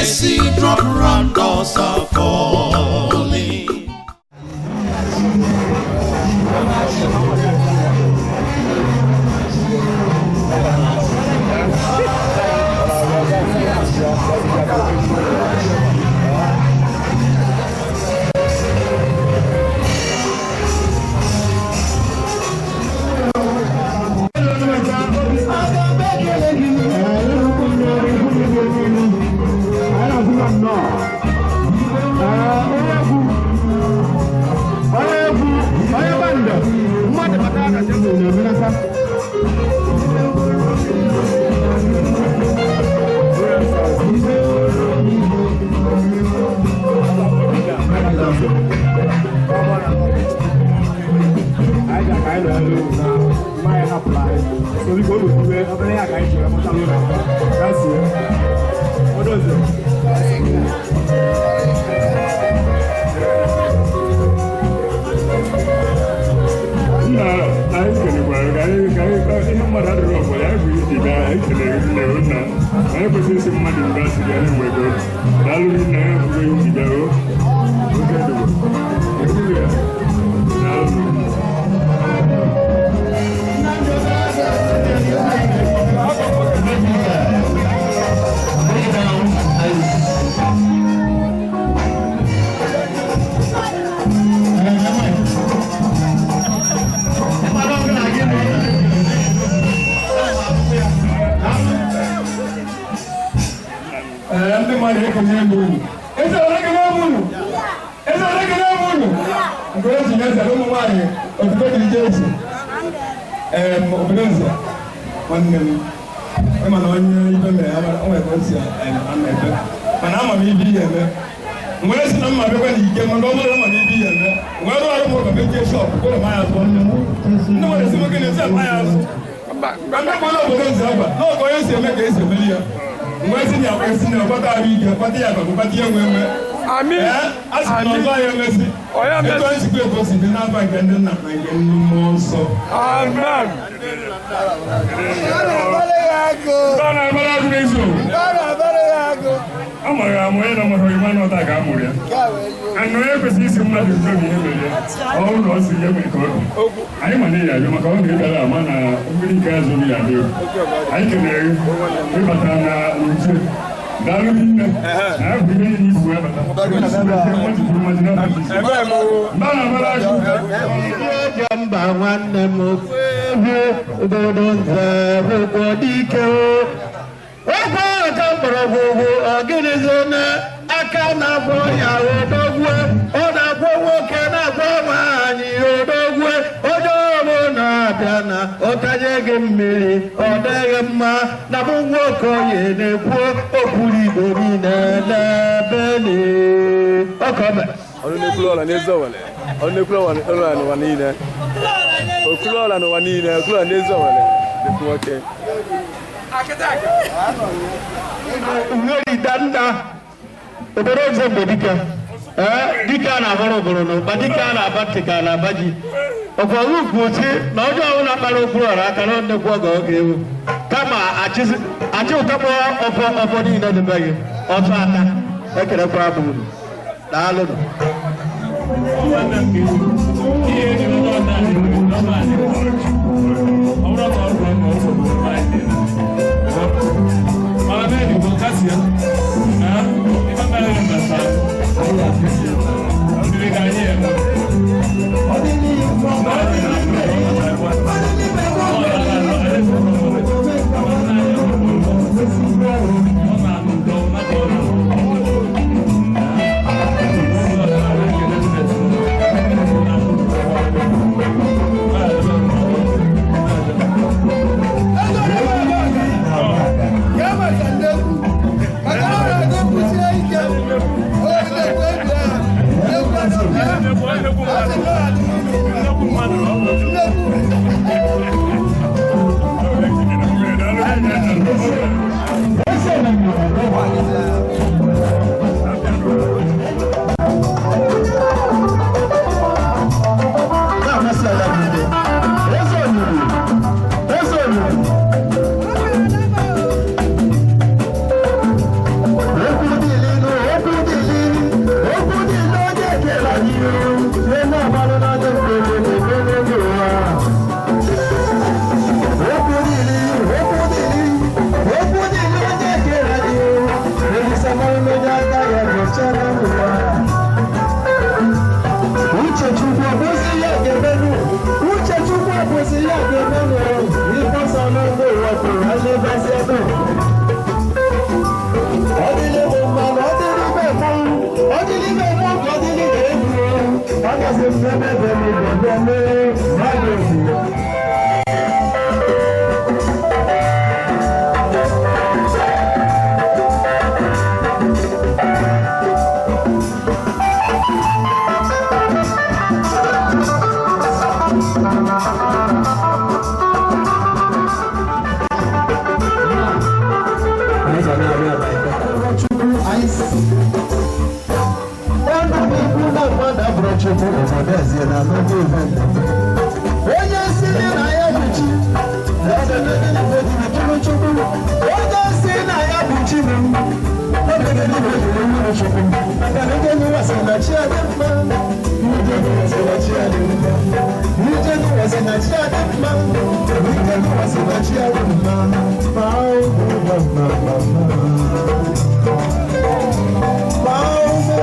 Mercy drop round us are falling. Nna anyị kelekwara ka anyị ka anyị ka ihe mmadụ adịrị ọbụla anyị bụ iji bịa. Anyị kelere nne nna anyị kwesịrị isi mmadụ mgbe asị gị anyị nwego. Daalụ nna ya bụgo iji bịa o oge dịgo ekwuru ya. Daalụ. Ndị mmadụ, ekele m unu. Eze ọrụ, ekele m unu. Eze ọrụ, ekele m unu. Nke o ji eze ụmụ nwaanyị otuto dị Jesu. Ee, obodo nze nwanne m, ịma na onye ibe mere ya o nwere ka o si ama ebe, mana ama m ibe ihe eme nwee sị na mma bịakwa n'ike, maka ọ bụrụ ama m ibe ihe eme nwee rụọ ọrụ m ụka mechie shop kụrụ m anya zụọ. Ndị nwere si nwoke na-esi akpa ya azụ ka ndị kwere obodo nze agba n'ọgụ onye si eme ka esi emeli ya nwee sị na ya kwesị na ọgbata arụ ike kpata ya akụ kpata ya nwe nwe. Ee, a sị na ọzọ ya emesi etu anyị sikwa ego si dị n'afa nke ndị nna na nke ndị mmụọ nsọ. Amen. Ndị ọ na-abara agụ n'ezu a mara amụ onye na mara ịma na ọta ka a mụrụ ya anụ onye kwesịrị isi mmadụ nke obi ihe mere ya ọ bụrụ na ọ si ya nwere ka obi anyị ma na ya abịa maka ọ na-ebịara ama na mmiri nke azụ ya adị egwu. Anyị kelere gị ịbata na uche. Daalụ nne na ya bụ ihe niile ibu wee bata mmadụ kwuru mmadụ n'afọ isi mba na-abara agụ. Mba, nwanne m, egwu obodo nze bụkwa dike ogwe aka mgbọrọgwụ ugwu ọgịnịzi na aka na-agwọ ya odogwu. Ọ na-agwọ nwoke, na-agwọ nwaanyị, odogwu. Onye ọbụla abịa na ọtanye gị mmiri ọ dịghị mma na mụ nwoke onye na-ekwu okwuru Igbo niile n'ebe ọkọbe. Ọnụ na-ekwuru ọla n'ezi Owele, ọnụ na-ekwuru ọla n'ụwa niile, okwuru ọla n'ụwa niile, okwuru ọla n'ezi Owele, ekwu nwoke. Danda obodo nze mgbe dike, ee, dike a na-agbara obodo n'ụkpa, dike a na-aba ntị ka a na-aba ji ọkwọghị ukwu si na onye ọbụla kpara okwu ọra aka na nnekwu oge oge ewu kama achị ụtakpọ ọfọ ọfọ niile dị be gị ọtụ aka. Ekelekwa m unu, daalụnụ. Ihe eji ụlọ ọda anyị ọ bụrụ ka ọ rụọ ma ọ bụ anyị mana na bụ kasi ya na ife mere mbata mmiri ka anyị eme. Wọlé Máyọ̀dé. Onye si na ya bụ chi, onye si na ya bụ chi bụ maka na ndị nwa sị na chi adị mma, ndị nwa sị na chi adị mma, ndị nwa sị na chi adị mma, ndị nwa sị na chi adị mma. Ma ọ bụ ma ma ma ma. Ma ọ bụ.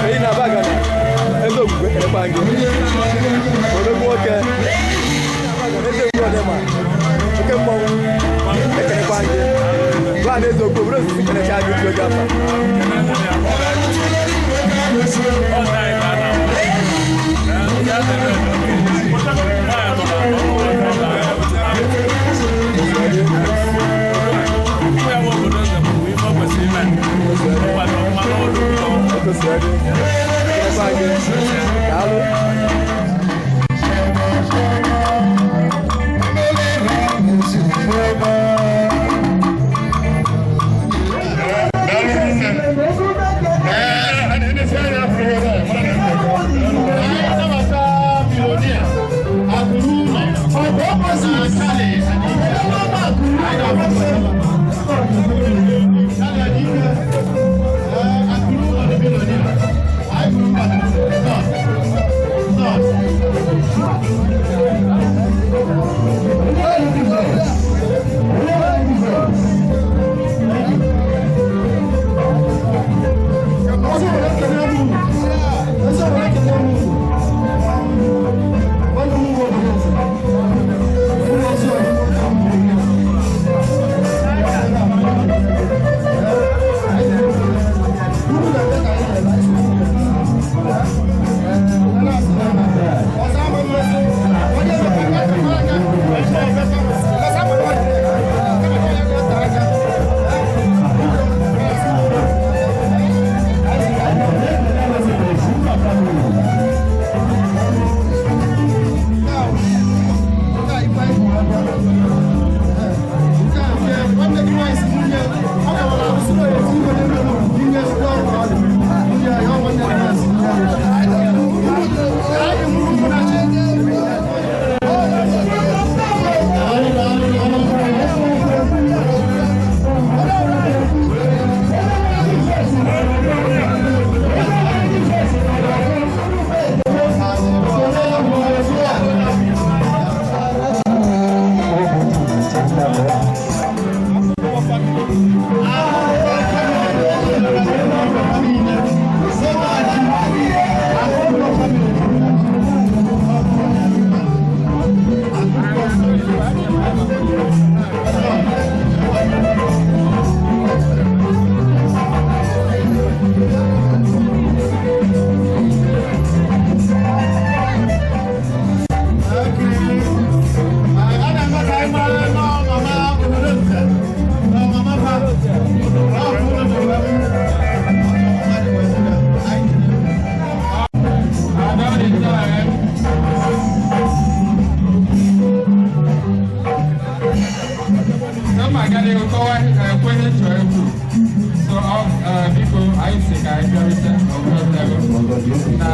Eyi na Abagana, eze ogbugbe ekelekwa gị. Odogwu nwoke, eze egwu ọdịma, oke mmọnwụ, ekelekwa gị. Gwa na eze okwu, obodo osisi kelecha gị tuo gị afa. Otu si adị. Ekelekwa gị. Daalụ. n'ihu kọwaa ekwe ihe chọrọ ikwu. So biko, anyị si ka anyị bịarute na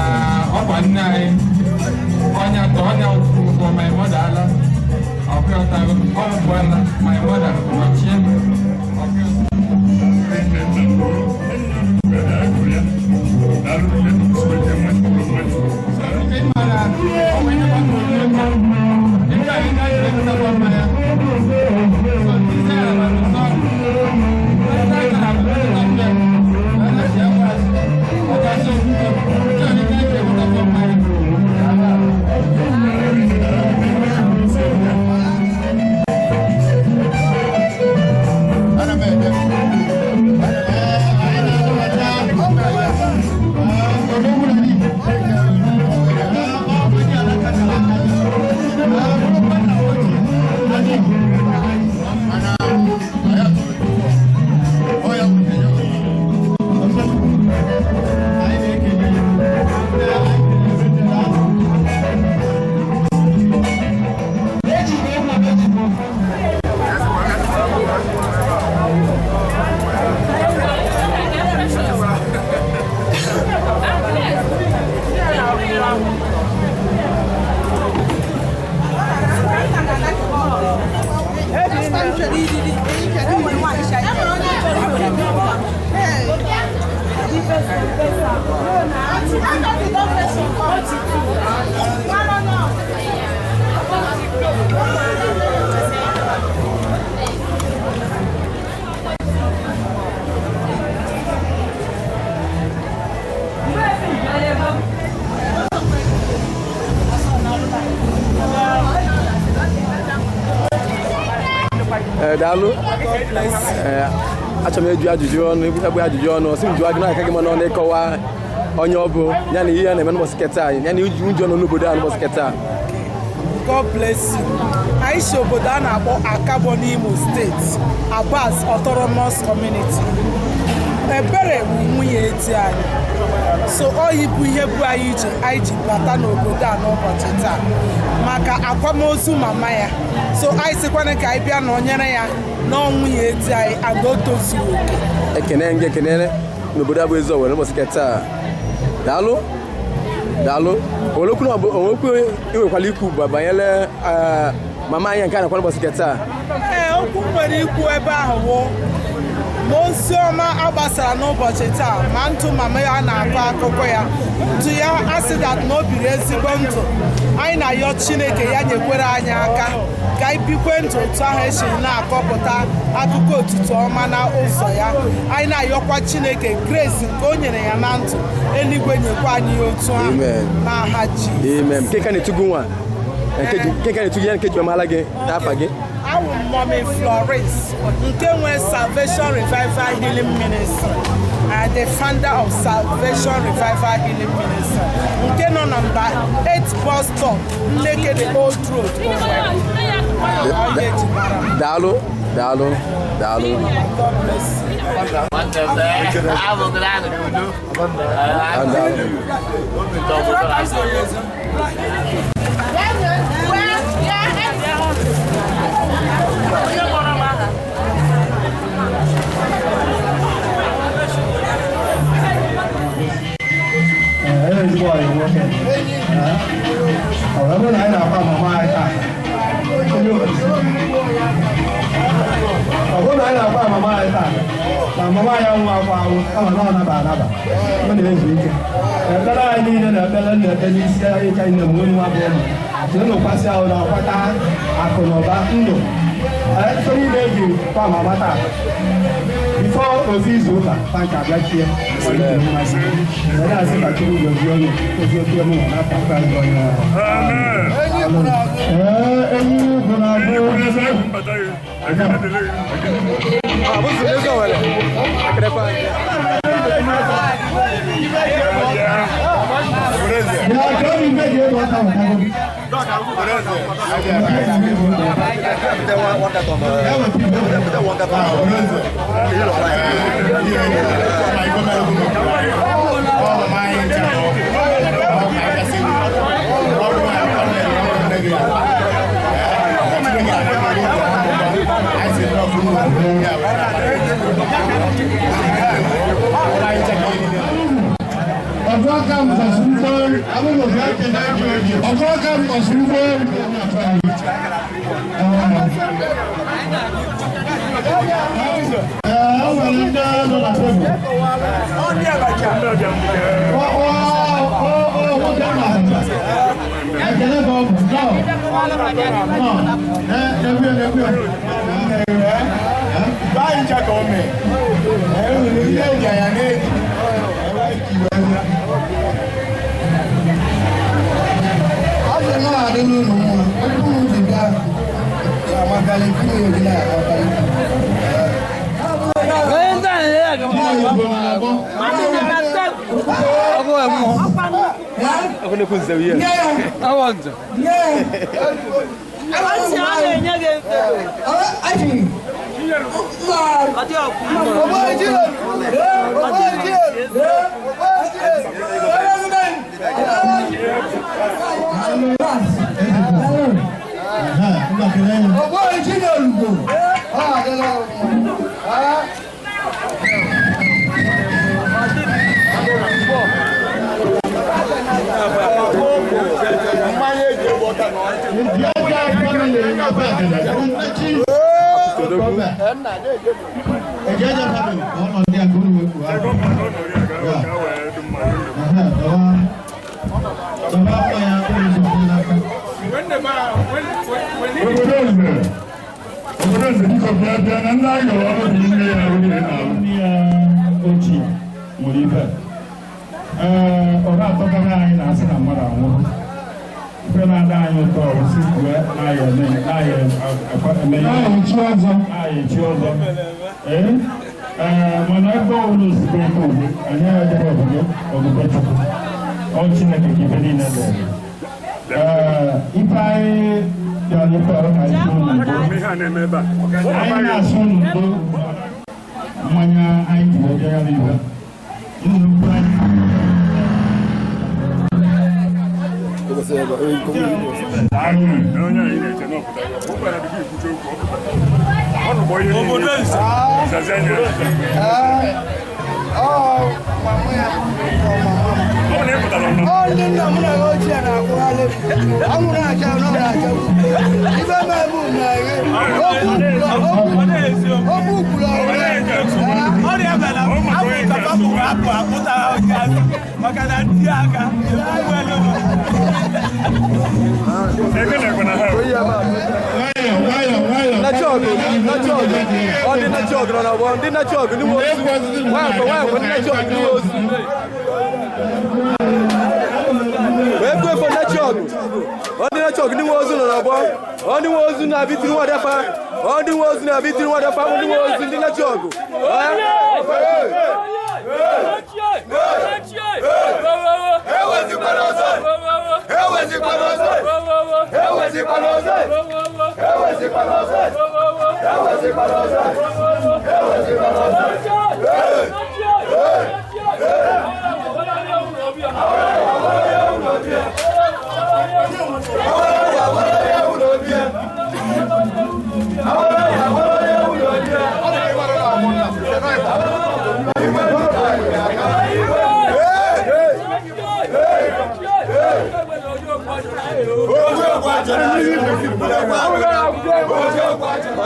ọkwa nne anyị ọnya ka ọnya ụkwụ my mother ala ọpịọtago ọ bụala my mother nọchie ọpịọta. Ee, daalụ. Ee, achọrọ m ịjụ ajụjụ ọnụ, egbe ajụjụ ọnụ sị m jụọ gị n'aka gị, mana ọ na-ịkọwa onye ọ bụ ya na ihe ya na-eme n'ụbọchị keta, ya na iji ụjọ nọ n'obodo a n'ụbọchị keta. God bless you. Anyị si obodo a na-akpọ Akabo n'Imo Steeti, Abbas Autonomous Community. Ebere bụ nwunye di anyị. So oyi bụ ihe bụ anyị ije anyị ji bata n'obodo a n'ụbọchị taa maka akwamozu mama ya. So anyị sịkwana ka anyị bịa nọnyere ya na nwunye di anyị and o tozuru oke. Ekene gị, ekene n'obodo a bụ ezi Owerri n'ụbọchị keta. Daalụ, daalụ. Onwekwu onwekwu inwekwala ikwu banyere mama anyị nke a nakwa n'ụbọchị keta? Ee, okwu m nwere ikwu ebe ahụ wụ ma ozi ọma a gbasara n'ụbọchị taa, ma ndụ mama ya na-akọ akụkọ ya, ndụ ya asị that na o biri ezigbo ndụ. Anyị na-ayọ Chineke ya nyekwere anyị aka ka anyị bikwe ndụ otu ahụ esiri na-akọpụta akụkọ otuto ọma na ụzọ ya. Anyị na-ayọkwa Chineke grace nke o nyere ya na ndụ, eluigwe nyekwa anyị ya otu ahụ. Amen. N'aha Jizọs. Amen. Nke ka na-etugu nwa nke ka na-etugu ya nke ji amala gị n'afa gị. Awụ m Mommy Florence nke nwe Salvation Revival Healing Ministry and the founder of Salvation Revival Healing Ministry nke nọ nọmba 8 bus stop, Nnekede Old Road, Owerri. Onye ji mara m. Daalụ, daalụ, daalụ. God bless you. Daalụ. Ezigbo ọyị nwoke, ọ bụrụ na anyị na-akwa mama anyị taa, ọ bụrụ na anyị na-akwa mama anyị taa na mama anyị anwụ akwa ahụ, kama na ọ naba anaba, ọ na-ezu ike. Ekpere anyị niile na ekpere na-ekpe n'isi anyị ka anyị na-enwe nwa bụ ụmụ tinụkwasị ahụ na-akwata akụ na ụba ndụ. Ife niile eji kwa mama taa before ofu izu ụka tanka abịachie were asị ka Chukwu gozie onye ozi oke mụ n'afọ Kraịst onye. Ee, enyi bụ na abụ. Abụzụ ezi Owerri, ekenekwa gị. Ya ka obi mbe ji ebe ọta wetago gị. Ya weta ibe. Ọgọ́gá mọ̀sùlùmọ́. Obodo nze biko bịa bịa na ndị ayọrọ ọrụ bụ nne ya ahụ niile na-alụ. Nne ya ochie nwere ife. Ee, ọ na-atọkarị anyị na-asị na mmadụ anwụrụ. Ife na-ada anyị ụtọ bụ si kwue na-aya eme na-aya eme ya. Na-aya echi ọzọ. Ee, ee, mana ebe ọbụla ozugbo ike ugbo, anyị agaghị obodo obodo Chukwu. Ọ Chineke ka ife niile dị. Ee, ife anyị bịara ife ọrụ ka anyị kwuo n'udo. Anyị na-asụ n'udo mmanya anyị ji wee bịa ya n'ibe. Nnukwu anyị. Ndị nna m na ochie na-akwụghalị anwụrụ acha na ọ na-acha ibe mebụ na-eghe okwu kwuru ọrịa bịara afọ papa pụrụ apụ apụtara ọjị maka na ndị aka Ndị na-achị ọgụ nọ n'ọgbọ, ndị na-achị ọgụ n'ime ozu. Nwanyị nwanyị ndị na-achị ọgụ n'ime ozu. Wee kwuo efo na-achị ọgụ. Ndị na-achị ọgụ n'ime ozu nọ n'ọgbọ. Ndị nwe ozu na-abịa itiri nwa dafa. Ndị nwe ozu na-abịa itiri nwa dafa. Ndị nwe ozu ndị na-achị ọgụ.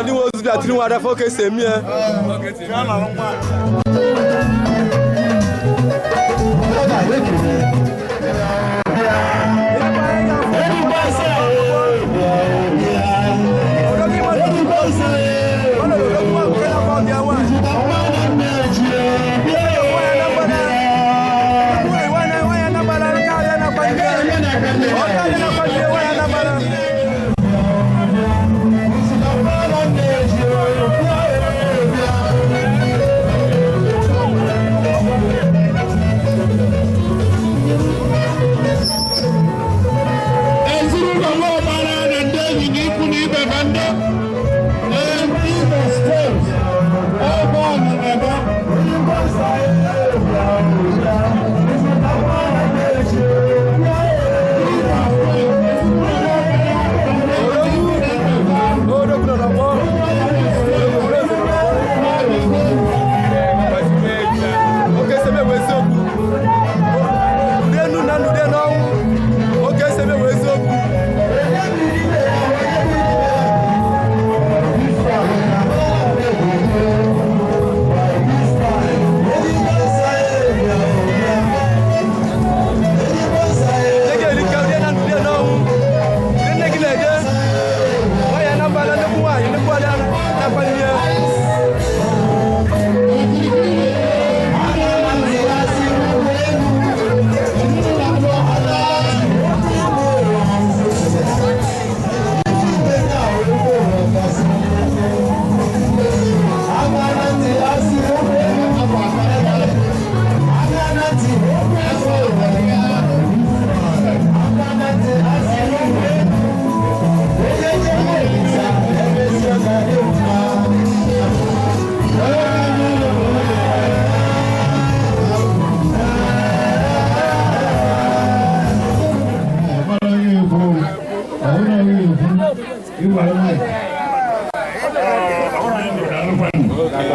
Ndị nwe ozu bịa tiri nwa dafa oke si eme ya.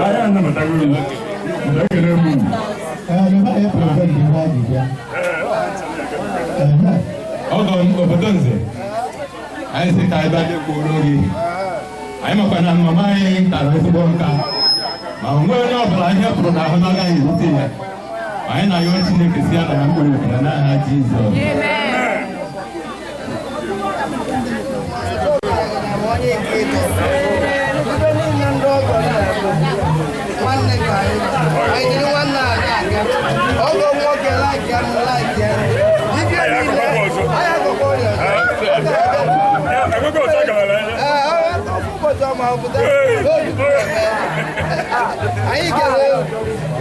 Anyị anabatago unu. Ekele m unu. Ọgọ m, obodo nze, anyị sị ka anyị bịa jekwuru gị. Anyị makwa na mama anyị kara ezigbo nka, ma onwe onye ọbụla ihe pụrụ n'ahụ na-agaghị erute ya. Anyị na-ayọ Chineke si ya na mkpụrụ obi ya n'aha Jizọs. Ibe niile ndị ọgọ na-abụ nwanne ka anyị anyị jiri nwanne aga aga ọgọ nwoke like ya m like ya dibịa niile anyị akụkọ ọrịa ọzọ. Enweghị ọzọ gara anya. Ee, ofu ụbọchị ọma obodo n'obi anyị kere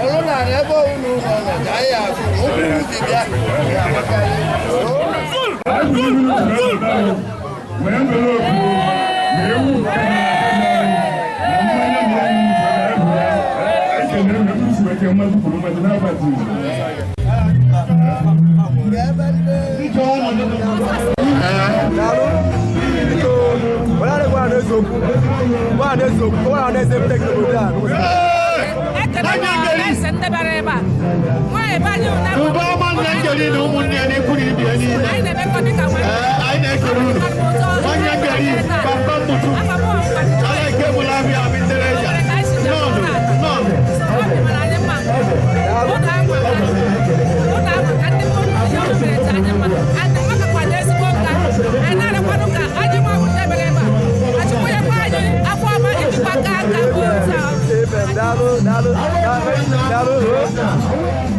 ọrụ narị ebe ọbụla ụlọ nọ ka anyị afụ ụkwụ dibịa ya amaka. Wee envelopu ma ewu nke na mmanya na enyi ekele m ebe wete mmadụ kwuru mmadụ n'afa Jizọs. Daalụ. Biko, were ara gwa na-eze okwu. Gwa na-eze okwu. Gwa na-eze mpụta gị n'obodo a. Ekele m ọhaneze ndị bịara ebe a. Nwaanyị be anyị na Ụba ọma nna Njeri na ụmụnne ya na-ekwu na ibe ya niile. Anyị na-emekọ dịka nwanne. Ee, anyị na-ekele unu. Nwanne Njeri, papa mmutu. Ala eke mụrụ abịa abịa ya. Nọọnụ, nọọnụ. Obi mara anyị mma. Ụlọ akwa ụlọ akwa ka ndị mmadụ ihe ọrụ mere ji anyị mma. Anyị makakwana ezigbo nka. Anyị na-arịakwanụ ka anyị nwa bụ ndị bịara ebe a. Achịkwa ya kwa anyị afọ ọma ijikwa aka aka bụ otu ahụ. Amen. Daalụ, daalụ, daalụ. Oh.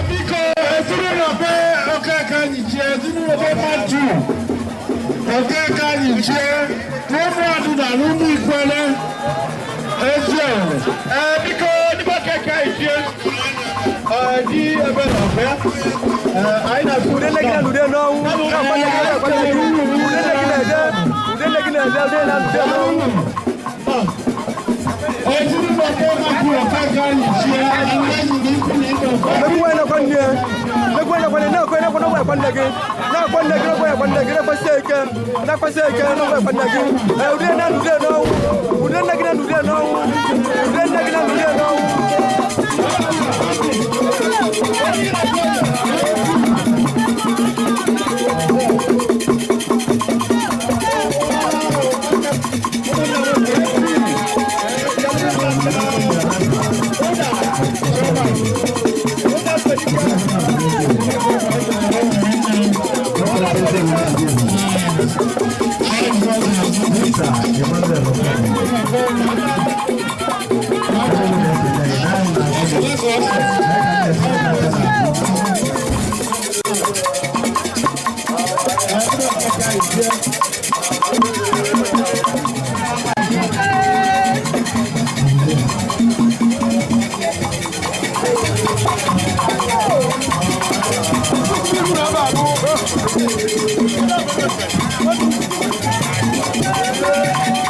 Biko, ezinụlọ be Okeke anyị chie, ezinụlọ be Matu, Okeke anyị chie, n'ụmụ ọdịda na ụmụ Ikwere, Eziowelle. Ee, biko, ndị be Okeke anyị chie, ee, di ebe na ọbịa. Ee, anyị na-asụ Ude nne gị na-anụde n'ọnwụ. Na-akwa nne gị, na-akwa nne gị. Ude nne gị na-ede. Ude nne gị na-ede. Ude na-anụde n'ọnwụ. Ezinụlọ be Matu, Okeke anyị chie, anyị na ikwu na ibe ọkọ. Mekwu nwaanyị na-akwa nne ya. Mekwu nwaanyị na-akwa nne ya. Na-akwa na-akwa na-akwa akwa nne gị. Na-akwa nne gị, na-akwa akwa nne gị. Na-akwasie ike. Na-akwasie ike, na-akwa akwa nne gị. Ee, ude na-anụde n'ọnwụ. Ude nne gị na-anụde n'ọnwụ. Ude nne gị na-anụde n'ọnwụ.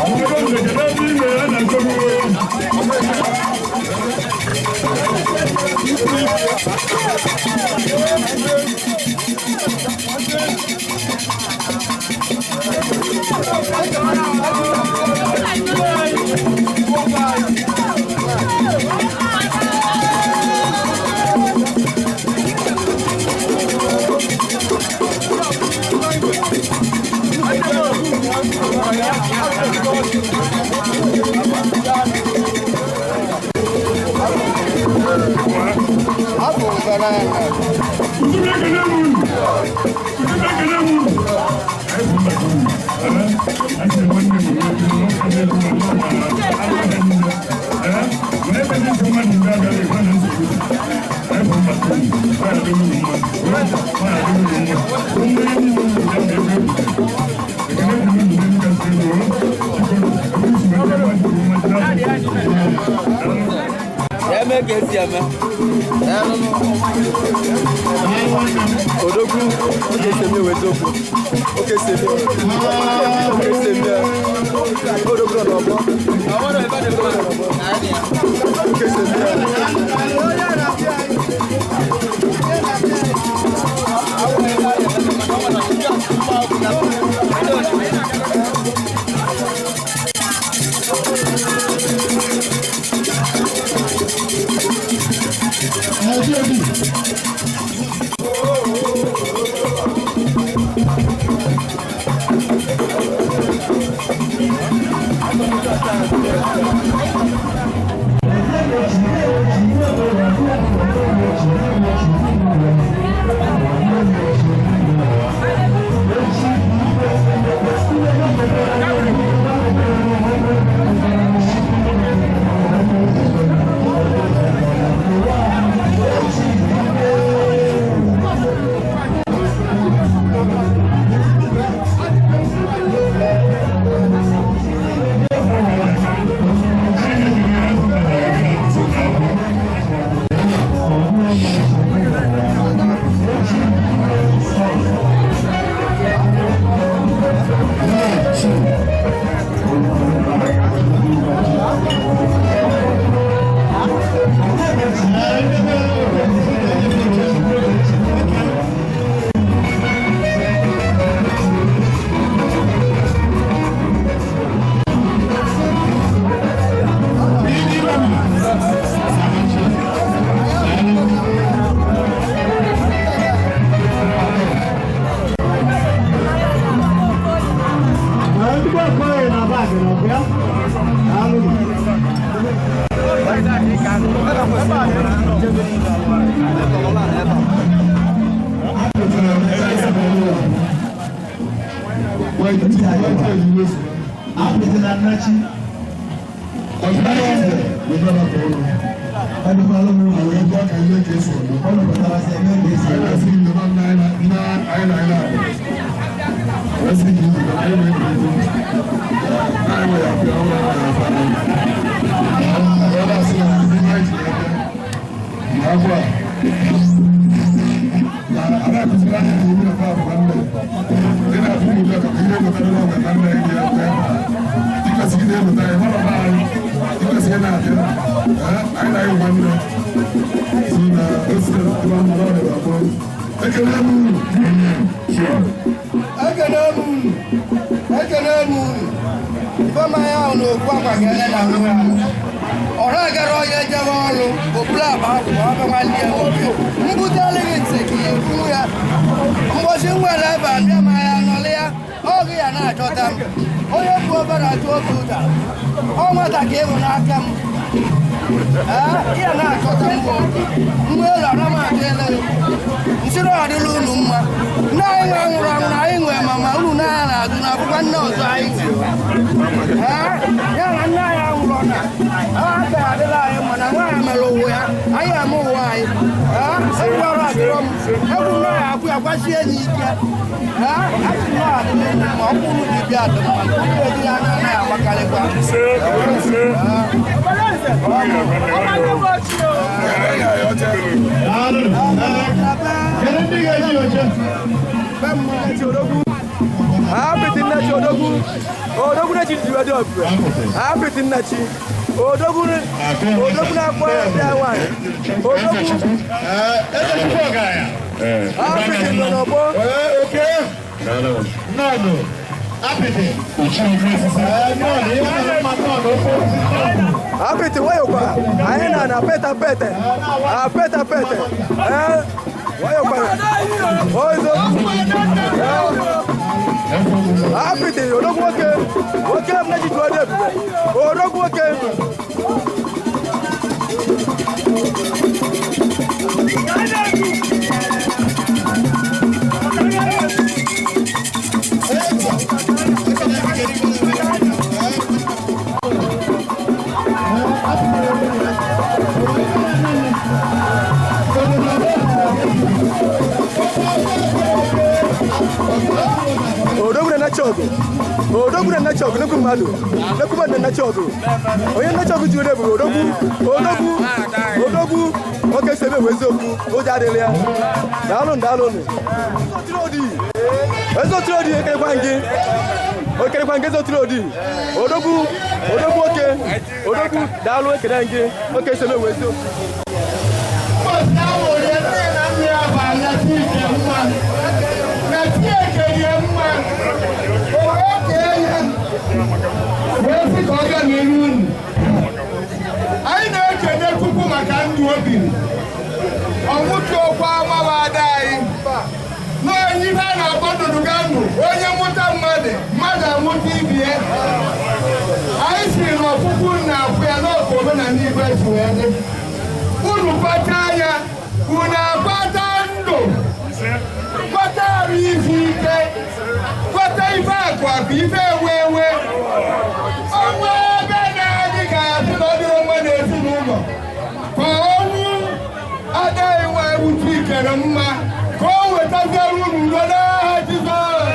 Obodo nze, kedu ebe ime ya na nsogbu? n'anya na. Ekele m unu. Ekele m unu. Anyị bụ mba unu. Asị nwanne m nwoke nwoke na-ekwu na wee ebe ndị mmadụ ndị abịara ịgwa na nsogbu. Anyị bụ mba unu. Ọ ya adịrị unu mma. Ọ ya adịrị unu mma. Mmeri niile unu ya na-ebe ekele dịrị unu ndị kasị elu. Eme ka esi eme. Odogwu, oge esi eme wee eziokwu. Oge esi eme. Oge esi eme. Odogwu nọ n'ọgbọ. Odogwu nọ n'ọgbọ. Oge esi eme. Ekene m unu, ekene m unu. Ife mmanya ahụ na okwu akwa ga-ele na nwa ya. Ọra gara onye jebe ọrụ, oburu akpa akwụkwọ ọbịa nwanne ya nwoke. Mbuteli gị ntị ka ikwu ya. Mbosi nwere ebe a bịa ma ya nọlị ya, ọ gị ya na-achọta m. Onye bụ obere achụ oge ụda. Ọ nwata ka ịhụ n'aka m. Ee, ya na-achọta m bụ mgbe elu ara m adị ele. Nsịrị ọdịla unu mma. Nne anyị nwe nwụrụ anwụ na anyị nwe mama unu na ya na-azụ na akwụkwọ nne ọzọ anyị nwe. Ee, ya na nne anyị anwụrụ na aka adịla anyị mma na nwaanyị mere ụwa ya, anyị eme ụwa anyị. Ee, egwu ọrụ adịrọ m. Egwu nne anyị akwụ ya gwasie ya ike. Ee, asị m na ọ adịla unu mma, ọ bụrụ na dibịa dị mma, ndị ezi ya na-anaghị agbakarịkwa. Apịtị nnachi odogwu. Odogwu na-echi jiwe dị ọbụla. Apịtị nnachi. Odogwu odogwu na-akpọ ya nwaanyị. Odogwu. Apịtị nọ n'ọgbọ. Apịtị nwayọkwa. Anyị na na pete pete. Apete pete. Ee. Nwayọkwa. Ozo. Apịtị odogwu nwoke. Nwoke m na-eji jụọ dị ebube. Odogwu nwoke. Nnachi ọgụ. Odogwu na nnachi ọgụ, nnukwu mmadụ. Nnukwu mmadụ na nnachi ọgụ. Onye nnachi ọgụ jiri ebube odogwu. Odogwu. Odogwu. Nwoke si ebe bụ eziokwu. Ụjọ adịghị ya. Daalụ, daalụ. Eze otiri odi, ekelekwa gị. Okelekwa gị, eze otiri odi. Odogwu. Odogwu nwoke. Odogwu, daalụ, ekele gị. Nwoke si ebe bụ eziokwu. Ụbọchị ahụ onye nne na nna ya bụ anya chi ike mma na chi ekerie mma, o wee kee ya wee sị ka ọ bịa n'iru unu. Anyị na-ekene Chukwu maka ndụ o biri. Ọnwụchi okwu amawa ada anyị n'onye ife a na-akpọ ndụdụga ndụ, onye mụta mmadụ, mmadụ amụta ibie. Anyị siri na ọkpụkpụ na-akwụ ya n'ọkụ omenala Igbo si wee dị. Unu kpata anya, unu akpata ndụ, kpata arụ isi ike, kpata ife akụ akụ, ife ewe ewe ọnwa ebe na-adị ka ya sị na ọ dịrị mma n'ezinụlọ, ka ọnwụ agaghị nwa ewuchi ikere mma, ka o wetaziere unu udo n'aha Jizọs.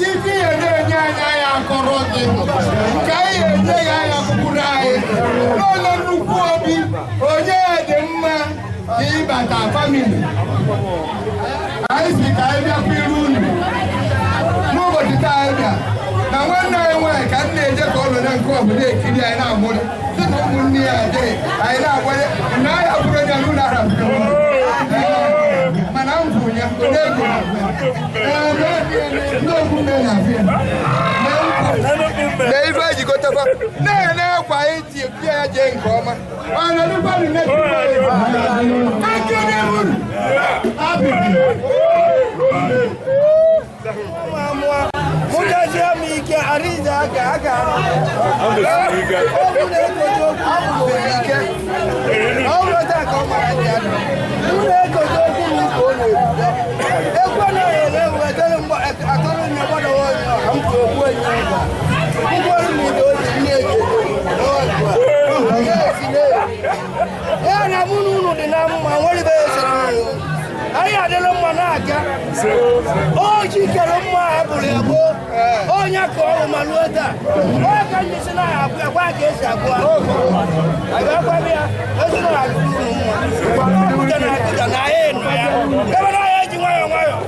Ife ihe na-enye anyị, anyị akọrọ gị nke anyị enye ya, anyị akụkụrụ anyị n'ụlọ nnukwu obi onye dị mma ka ịbata family anyị si ka anyị bịakwa iru unu n'ụbọchị taa. Anyị bịa na nwanne anyị nwaanyị ka m na-eje ka ọ nọ na nke ọbụla ekiri anyị na-amụrị sị na ụmụnne ya adịghị anyị na-agbanye na anyị abụrụ onye n'ụlọ ara, mana m bụ ya onye ego ndị okwu nne na-afịa na ife ejigotekwa na-ene akwa anyị ji bịa ya jee nke ọma. Ọ na-adịkwanụ nne. Ekene unu. Mụtazie m ike arịza aka aka ọgwụ na-ekote okwu ike ọ bụrụ taa ka ọ mara ndị adụ mụ na-ekote okwu m ka ọ na-ebido ekwe na ere wetara akọrọ nne gbadawa onye ọha m ka okwu enye ọga ụgbọrụ m ide oji nne eji ya na mụ na unu dị na mma. Nwere ibe ya sara unu, anyị adịla mma na-aga. O jikere mma a bụrụ ya gboo onye ka ọrụ ma ruo taa, onye ka ndị si na ya abụ ya gwa ka esi agụ agwa ya ezigbo adịrị unu mma. Akụja na akụja na anyị nọ ya ebe na anyị eji nwayọọ nwayọọ,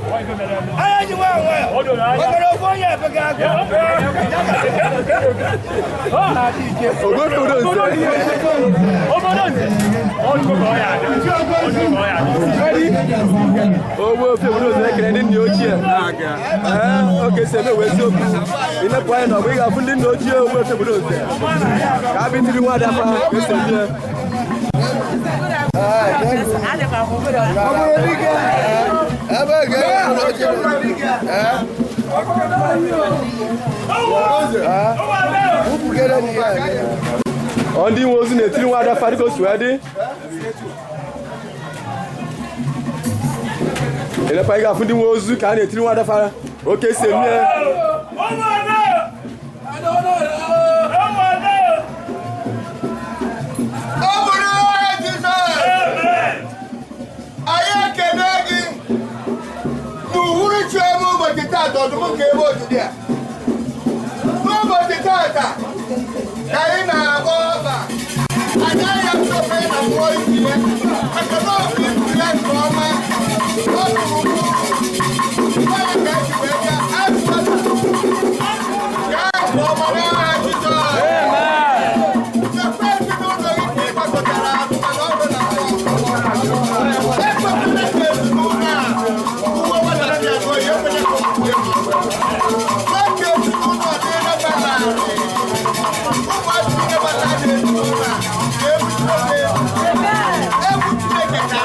anyị eji nwayọọ nwayọọ maka na ofu onye ebega agụ. Obodo ogbe ofe obodo nze ekele ndị nna ochie. Ee, oke si eme wee eziokwu ilepụ anya na ọgbọ, ị ga-afụ ndị nna ochie ogbe ofe obodo nze ka a bitiri nwa ada fa ka esi eme. Ebe ga-ere oche. Ọ ndị nwe ozu na-etiri nwa ada fa dịka o si wee dị. Elepa, ị ga-afụ ndị nwe ozu ka a na-etiri nwa ada fa oke si eme. Ọ bụrụ aha Jizọs, anyị ekene gị n'uhuruchi ebe ụbọchị taata ọdụm nke ebe ogidi a. N'ụbọchị taata ka anyị na-agba ọba agaghị atụfe na mmụọ ibi ya, maka na ọ bụ ibu ya nke ọma ọ tụrụ mkpụrụ ya ka eji wee bịa atụmata gaa nke ọma n'aha Jizọs. Chekwa ezinụlọ gị ka ị gbakọtara ahụ, mana ọ bụ na ekwekwala ka ezinụlọ a uwe nwatakịrị abụọ ya ekwela ka ọ pụọ egwu. Kwe ka ezinụlọ dị n'ebe larịị. Ụmụazị niile batara n'ezinụlọ a ga-egwu Chineke. Egwu Chineke ka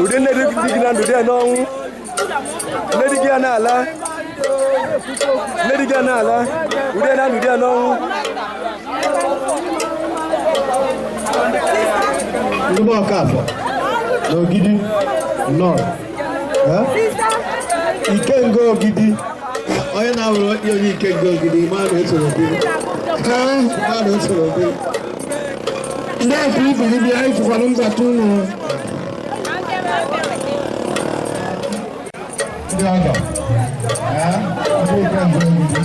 Ụdị nne dị gị na ndụ dị n'ọnwụ, nne dị gị ya n'ala, nne dị gị ya n'ala, ụdị na ndụ dị n'ọnwụ. Ndị Ọkafọ n'Ogidi nọ Ikenga Ogidi, onye na-awụrụ onye Ikenga Ogidi ma na esoro biri ma na esoro biri. Ndị afọ ibe gị bịa ịfụkwara mbata ụlọ. Ndị ọgọ, ndị Ikenga Ogidi,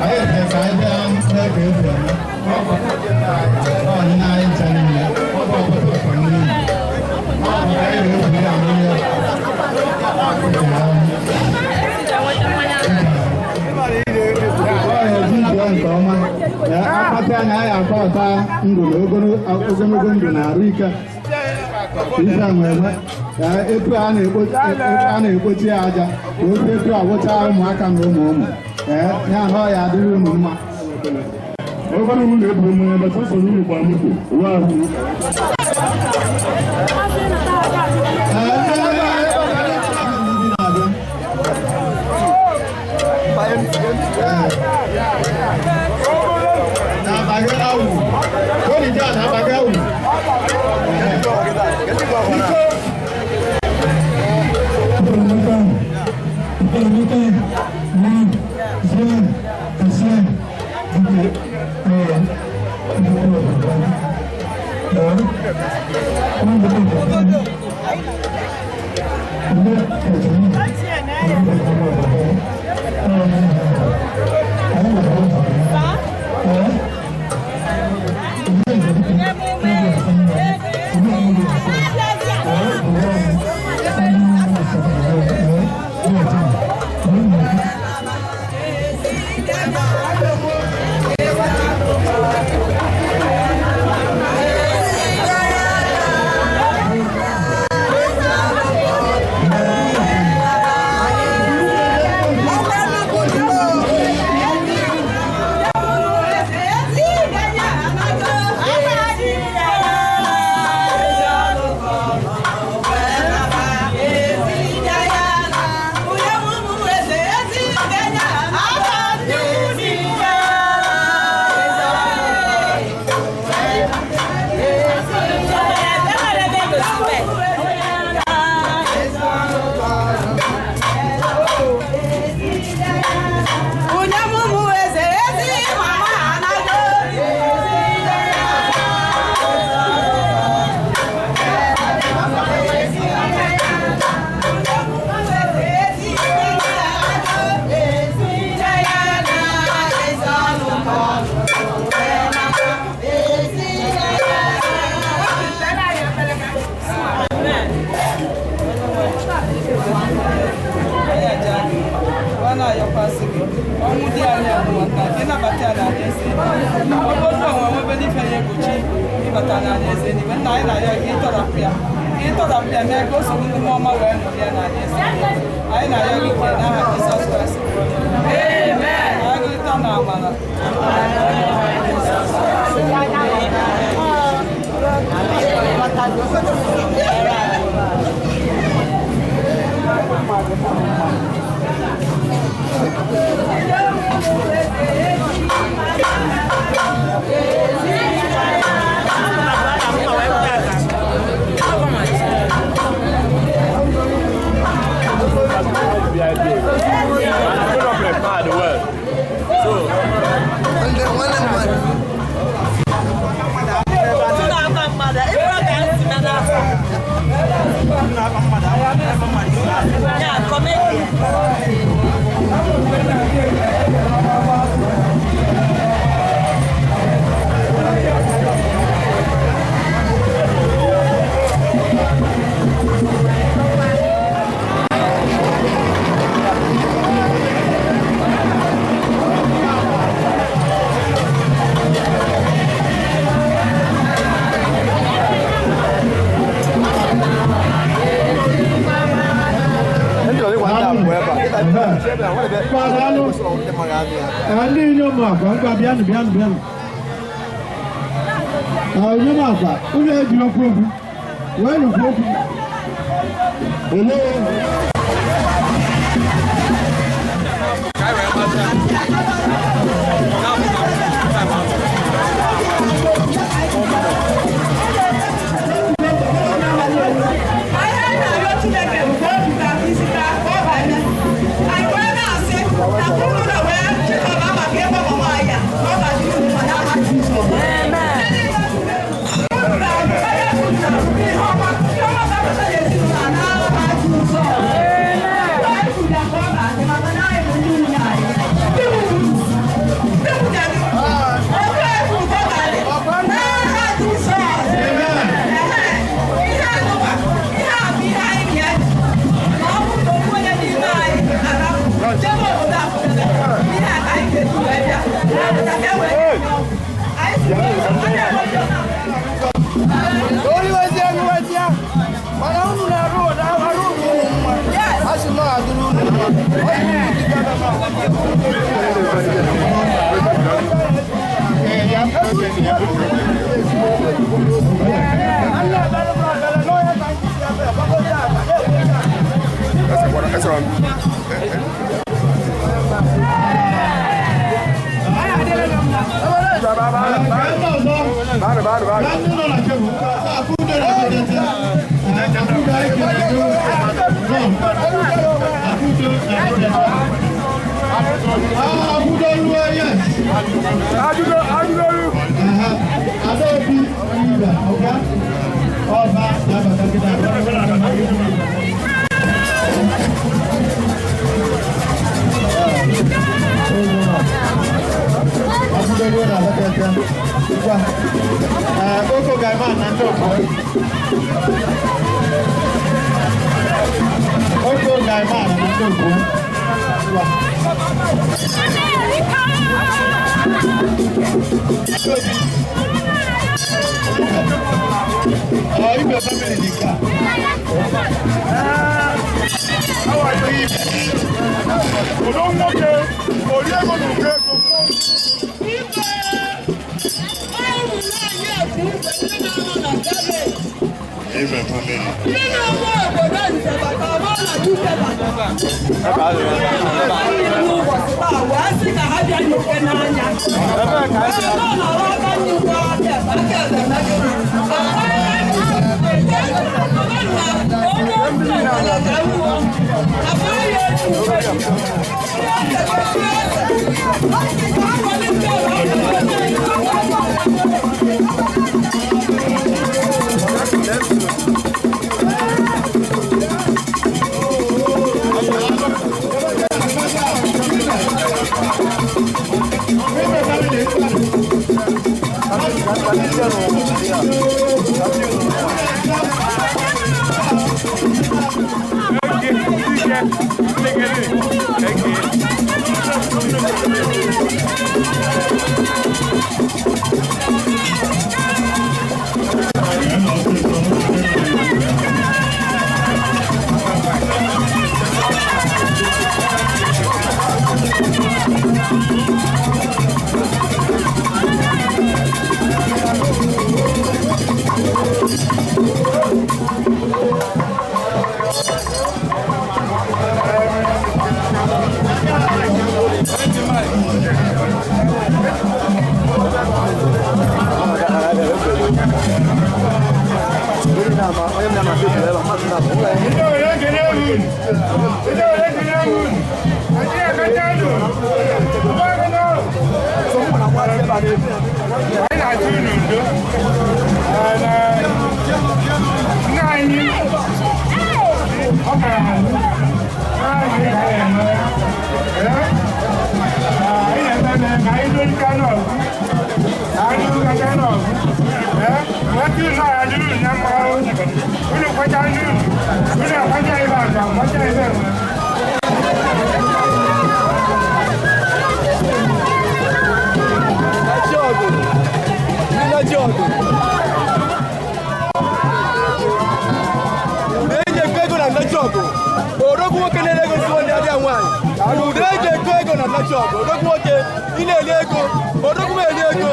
anyị ka anyị bịa mee ka esi eme. Ọdịna anyị ncha niile, ọ bụ ọpụta ụkọ niile. Ọ bụ ka anyị na-ekwu ya ahụ ya. Ọ ya-eji ndụ ya nke ọma. Ya akpata anya ya akpata ndụ na ogologo ndụ na arụ ike. Ife a nwere ya etu a na-ekpochi ya aja ka ofe etu awụcha ụmụaka na ụmụ ụmụ. Ee, ya ahụ ya adịrị unu mma. Ọkwanụ unu na-eburu mmanya ebe sọsọ unu gba moto ụwa ahụ. Ee, ndị ebe a ebe a ndị na-abịa. Na-abaghị awụ. Tony John na-abaghị awụ. Ọnwụ di anyị bụ nwata ịnabata ya n'ala eze. Ọ bụrụ na onwe nwebe n'ife ya egbochi ịbata n'ala eze n'igwe nna anyị na-arịọ gị ịtọrapụ ya, ka ịtọrapụ ya mee ka o soro ndị mmụọ ọma wee nọrọ ya n'ala eze. Anyị na-arịọ gị ka n'aha Jizọs Kraịst bụ Onye nwe. Amen. Agụrịta na amara. Ndị inyom akwa ngwa bịanụ bịanụ bịanụ. Inyom akwa unu ejiri okwu okwu wee nụkwu okwu. Olee Amen. Adaobi Ibe, ọga ọba na-abata kịta. Ọkụdogo na Abakaliki. Ngwa. Oko Gaiman na ndị otu. Oko Gaiman na ndị otu. Ngwa. Ọ Ibe family dị nke a. Odo nwoke, ori ego na ụkọ ego. Ibe family. Odogwu nwoke na-ere ego si nwanne adịghị nwaanyị. Ude eji ego ego na nnachi ọgụ. Odogwu nwoke ị na-eli ego. Odogwu m eli ego.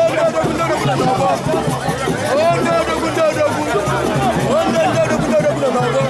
Onye odogwu ndị odogwu nọ n'ọgbọ. Onye odogwu ndị odogwu. Onye ndị odogwu ndị odogwu nọ n'ọgbọ.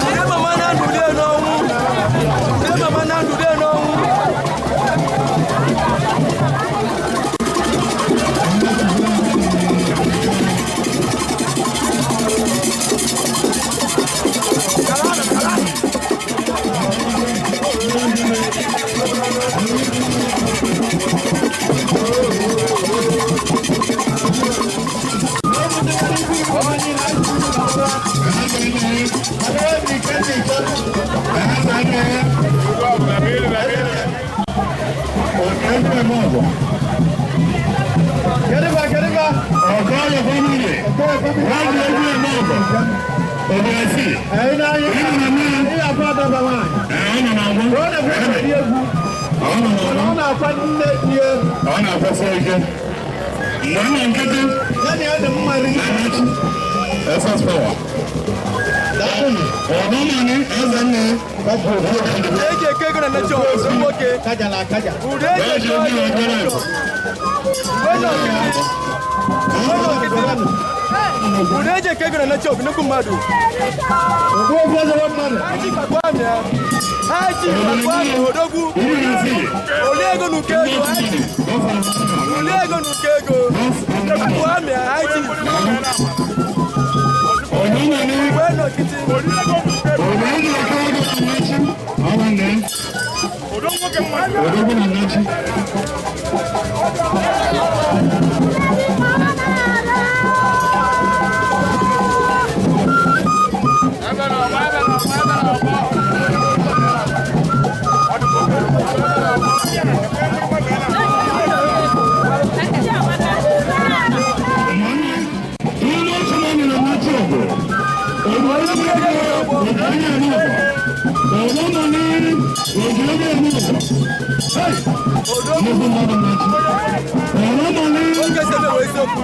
Ndị mama na-ndụ dị n'ọnwụ. Ndị mama na-ndụ dị n'ọnwụ. Ọ na-akwasị ike mgbe ọ na nkịtị na-anachi. SS Power. Ọ̀dọ́mọ̀ni Ezenni. Eji eke ego na nnechi ọgụ nwoke. Ude eji eke ego na nnechi ọgụ. Ude eji eke ego na nnechi ọgụ nnukwu mmadụ. Ha ji gbagbo amị ya. Ha ji gbagbo amị odogwu. Olie ego n'uko ego ha ji. Olie ego n'uko ego. Gbagbo amị ya ha ji. Ọ̀dọ́mọ̀ni. Mgbe nọkịtị. Ọ̀dọ́mọ̀ni eke ego na nnechi. Ọ̀nwanne. Odogwu na nnechi. Oge sebe wee eziokwu.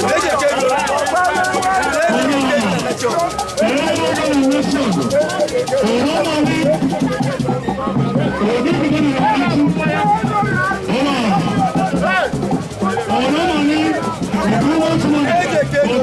Ude eji eke ego. Ude eji eke ego na nnechi ọgụ. Eji eke ego.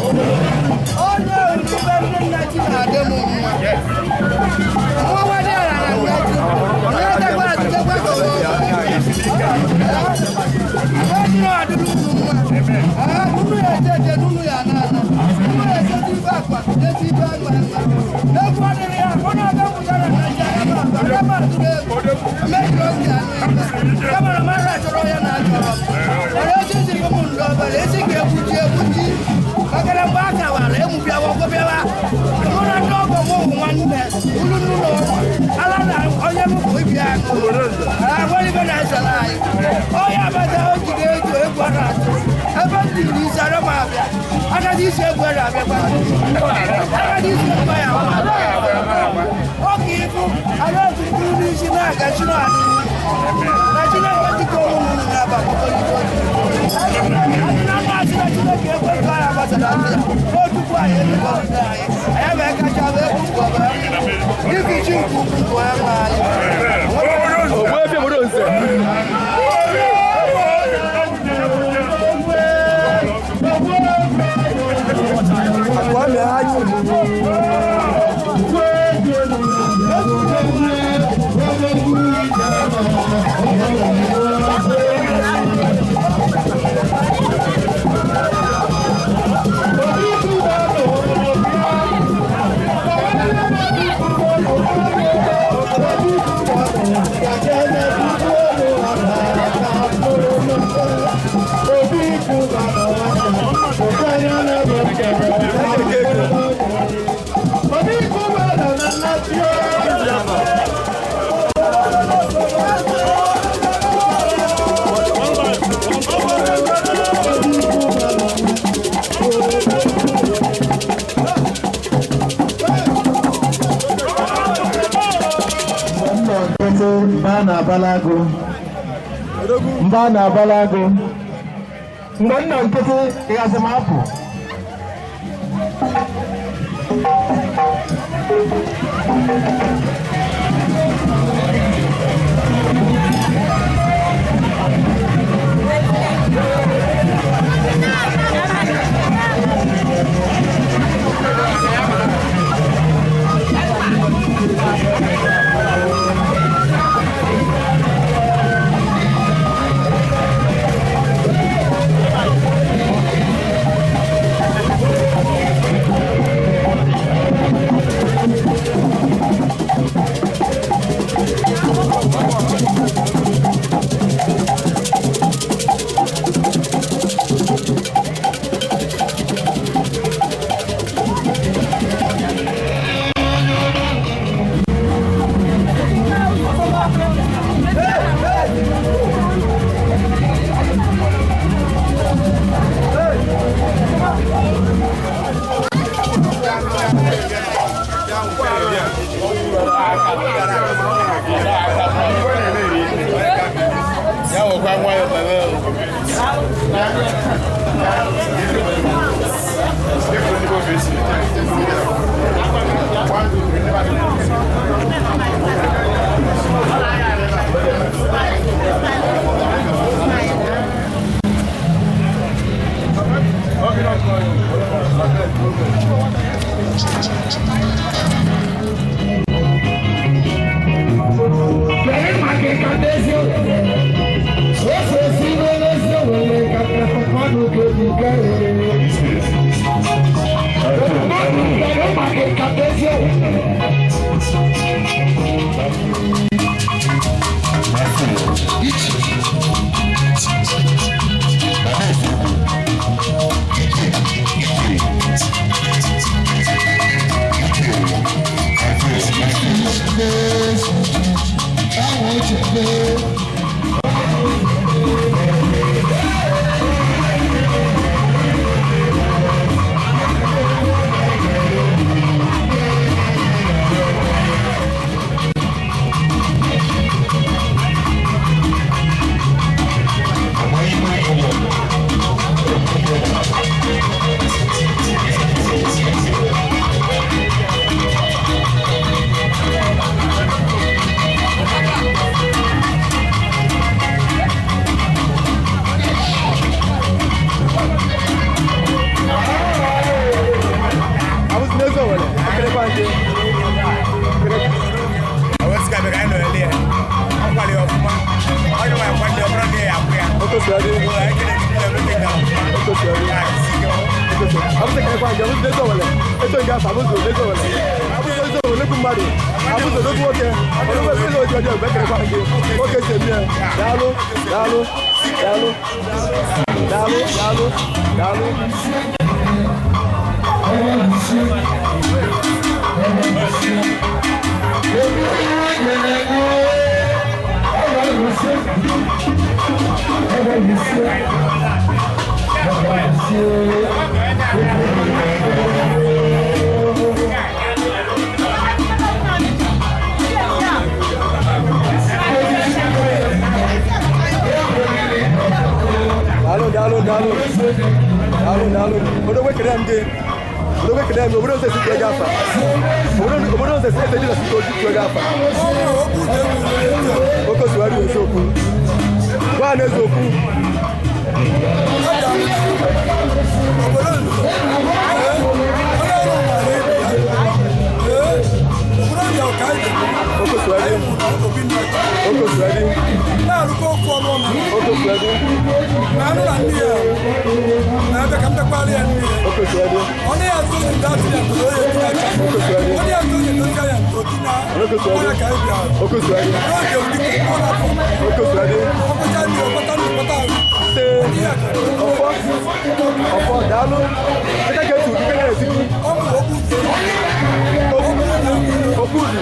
Onye orube ndị nna ji na-adị m mma. Nwa dị ala na nna ji. Onye dagba atụtakwa ka ọwa ọjị na-adịrị unu mma. Unu ya eje eje n'unu ya ana ana. Unu ya eje ibe akwa, jezi ibe anụ anụ. N'egwu adịrị ya, onye ọga pụtara na ji aka ma akpa, aka ma atụrụ egwu. Mejiri oge anụ ibe. Kama na mmadụ achọrọ ya na achọrọ. Mana echi ziri ụmụ ndụ ọbara, echi ga-egbuji egbuji. Maka na mgbe a kawara, egbubiawa ọgọbịawa. Mụ na ndị ọgọ m ụmụ nwanne, ulu nnu na ọgọ. Ala na onye m bụ ibi aṅụ. Nwere ibe na-esere anyị. Onye abata o ji ga-eji egwu a na-atụ. Ebe m liri isi ara m abịa. Agadi isi egwu a na-abịakwa. Agadi isi egwu ya abịa. Ọ ka ịbụ ala otu mkpụrụ n'isi na-aga chi na-adị. Na Chineke dịka ụmụ unu na-aba akwụkwọ. Na mmasị na Chineke ekwe ka anyị agbasara ndị ya. O tupu anyị ebikọrịta anyị. Anyị wee kacha wee kwupụ ọbara. Dịka chi nke ukwu bụ ya nwe anyị. Ogbuefi obodo nze. Akwame Haji. Mba na-abala agụ mgbe nna nkịtị ịghasị m apụ. Daalụ, daalụ, daalụ, daalụ, daalụ. Odogwu, ekele m gị. Odogwu, ekele m gị. Obodo nze si ego afa. Obodo nze si eze Jizọs si ego afa. Oke osiwari eziokwu. Gwa na eziokwu. Oke osiwari. Oke osiwari. Na-arụkọ okwu ọnụ ọma. Oke osiwari. Na anụ na nne ya na-abịa ka m bịakwara ya nne ya. Oke osiwari. Ọ na ya azụ onye ndị ya ntụrụ onye etinye aka. Ọ na ya azụ onye ndozi ya ntụrụ na Oke osiwari. ọya ka anyị bịara. Oke osiwari. N'oge ụdị ọ na-afọ. Oke osiwari. Ọkpụcha ndị ọkpata ndị ọkpata ahụ. Tee. Ọfọ. Ọfọ, daalụ. Dịka ka etu dịka na-esi gị. Ọ bụ okwu Okwudu.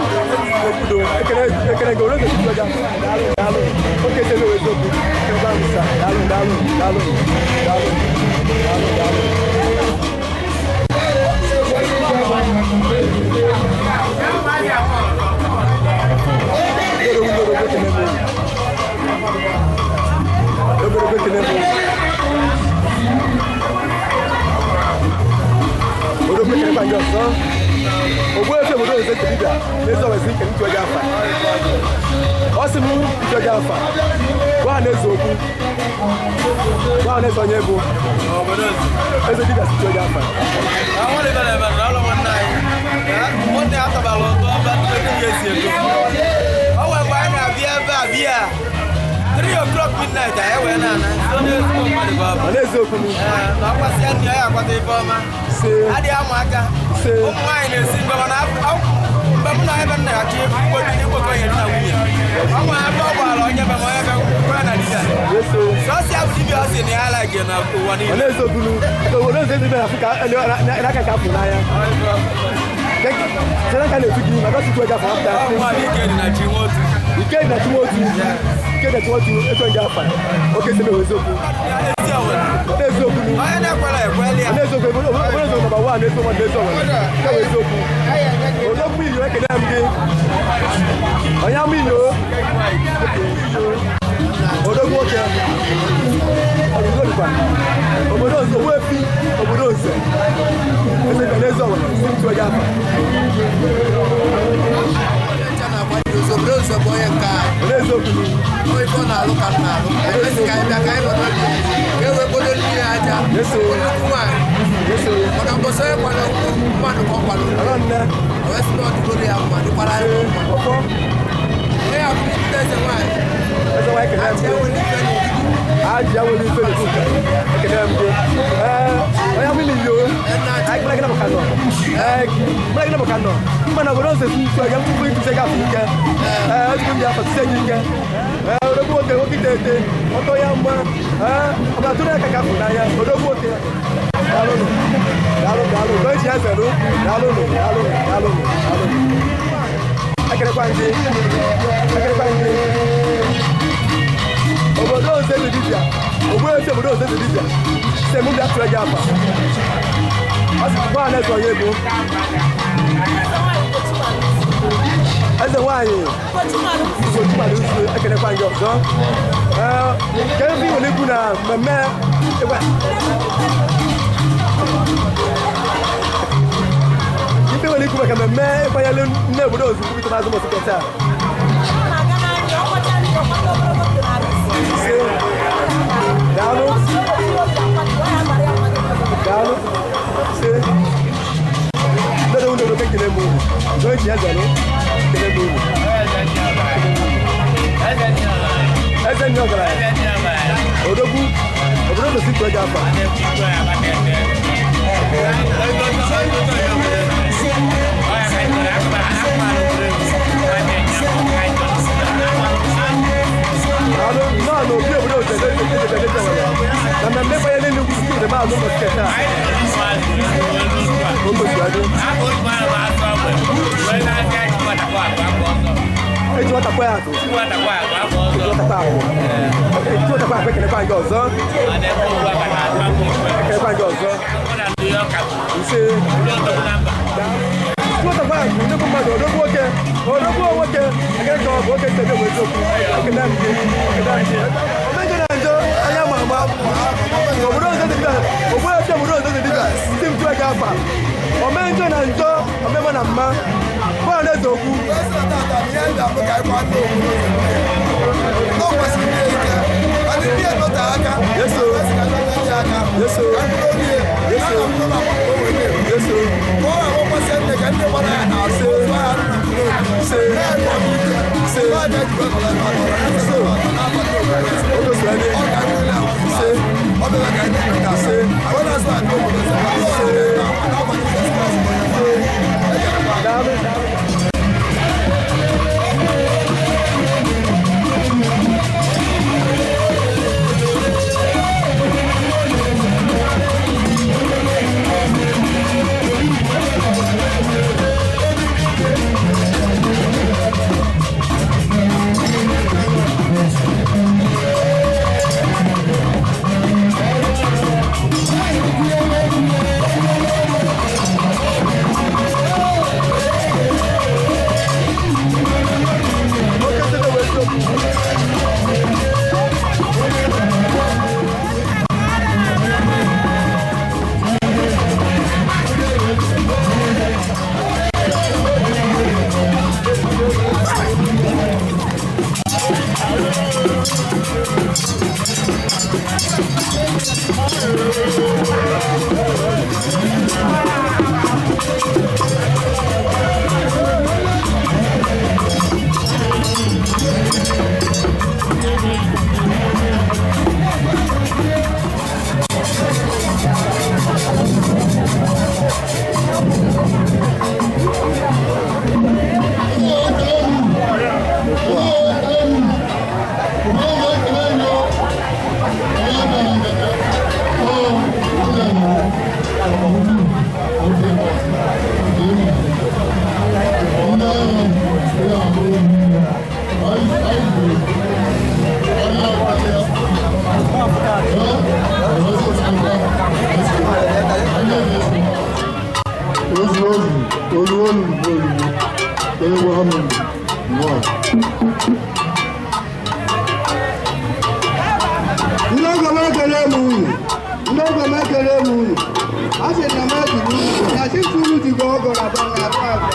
Okwudo. Ekele, ekele gị. Obodo nze si ego afa. Daalụ, daalụ. Oke ese ebe eziokwu. Ekele gwa m sa. Daalụ, daalụ, daalụ, daalụ, daalụ, daalụ. Ogologo ekele m unu. Ogologo ekele m unu. Odogwu, ekele kwa ndị ọzọ. Ogbuefi obodo Nze Dibịa na-ezo wezi nke ntụ ego afa. Ọ sị m ntụ ego afa. Gwa ha na-eze okwu. Gwa ha na-eze onye bụ. Eze dibịa si ntụ ego afa. Àwọn ìbẹ̀rẹ̀ ìbẹ̀rẹ̀ ọlọ́wọ́ nna anyị. Nwanne ya tọbara ụtọ ọba tupu ga-esi ego. Ọ wee mgbe anyị na-abịa ebe a bịa 3 o'clock midnight anyị wee na-ana. So na-ezigbo mmadụ bụ ọbụ. Ọ na-eze okwu m. Ee, na ọ kwasịa nri ya akwata ife ọma. Se. Adịghị ama aka. Se. Ụmụ nwaanyị na-esi mgbe mana mgbe m na ebe m na-achọ ikpokọ ihe di na nwunye. Ọ nwere ebe ọ gbara onye be m onye be kwe na dibịa. Yeso. Sọsịa bụ dibịa ọ sị na ya like na ụwa Ọ niile. na-eze okwu m. Obodo Nze Dibịa na Afrịka n'aka ka afụ n'anya. Sere ka na-etu gị maka ọtụtụ ego afa apụta. Ọ nwa ike dị na chi nwa otu. Ike dị na Chimotu. Ike dị na Chimotu etu ndị afa. Oke ese mewe eziokwu. Ezi ọwụla. Ọ na-eze okwu m. Onye na-ekwela ekwela ya. Ọ na-eze okwu. Obodo Nze nọmba 1 na-ezo nwa na-ezo nwere. Nke bụ eziokwu. Odogwu iyo, ekele m gị. Onye ama iyo. Odogwu nwoke. Obodo dịkwa. Obodo Nze, Ogbuefi, obodo Nze. Eze bịa n'eze ọwụla, si m tụọ gị afa. Obodo nso bụ onye nke anyị. Ọ na-eze okwu m. Ọ ife ọ na-alụ ka m na-alụ. Anyị sị ka anyị bịa ka anyị nọdụ ka e wee kpodo nne ya aja. Yeso. Nnukwu nwaanyị. Yeso. Maka mbọsị onye kwado mmadụ ka ọ kwado. Ọlọ nne. O wee sị na ọ dịgoro ya mma dịkwara anyị mma. Ọfọ. Onye a bụ nkwute eze nwaanyị. Eze nwaanyị, ekele m Achị gị. enwere ife n'ogidi. Aji awele ife n'okwu nke. Ekele m gị. Ee, onye amụ iyo. Anyị mara gị na maka nọ. Ee, mara gị na maka nọ. Mma na obodo nze si ntụ aga mkpụkpụ ịtụse gị afọ ike. Ee, ọ dịkwa ndị afọ tụse gị ike. Ee, odogwu nwoke, nwoke ite ete. Ọtọ ya mma. Ee, ọ bụ atụrụ ya ka ka afọ n'anya. Odogwu nwoke. Daalụnụ. Daalụ, daalụ. Ka o ji ya zerụ. Daalụnụ, daalụnụ, daalụnụ, daalụnụ. Ekelekwa gị. Ekelekwa gị. Obodo Nze dị dibịa. Ogbuefi obodo Nze dị dibịa. Sị mụ bịa tụọ gị afa. Ọ sị gwa na eze onye bụ. Eze nwaanyị. Ugochukwu Uzu, ekelekwa gị ọzọ. Ee, ka ebe ị nwere ikwu na mmemme ịgwa. Ife nwere ikwu maka mmemme ịkwanyere nne obodo ozugbo ite mazụ mbọsị nke taa. Ise. Daalụ. Daalụ. Ise. Ndị ndụ ndụ ekele m unu. Onye ji ya zalụ, ekele m unu. Eze nne ọgaranya. Odogwu. Obodo gosi ntụ ego afa. Daalụ. Nnọọ n'obi obodo Nze eze eze nwere. Na mmemme ịkwanyere nnukwu ite maazị ụbọchị nke taa. O gosiri adị. Eji nwata kwa akụ. Eji nwata kwa akụ. Eji nwata kwa akụ, ekelekwa gị ọzọ. Ekelekwa gị ọzọ. Ise. Nwata kwa akụ, nnukwu mmadụ, odogwu nwoke, odogwu nwoke, ekele ka ọ bụ oke ntebi bụ eziokwu. Ekele m gị, ekele m gị. Omejọ na njọ, anya ma ama. Obodo ọzọ dị dibịa, obodo ọzọ obodo ọzọ dị dibịa, ndị m tụọ gị afa. Omenjọ na njọ, omema na mma. Bọọlụ eze okwu. Yes, sir. Yes, sir. Yes, sir. Yes, sir. Ndị ọgọ m ekele m unu, ndị ọgọ m ekele m unu. A sị na m ejiri unu, na chi unu jikwa ọgọ na ba na aba aba.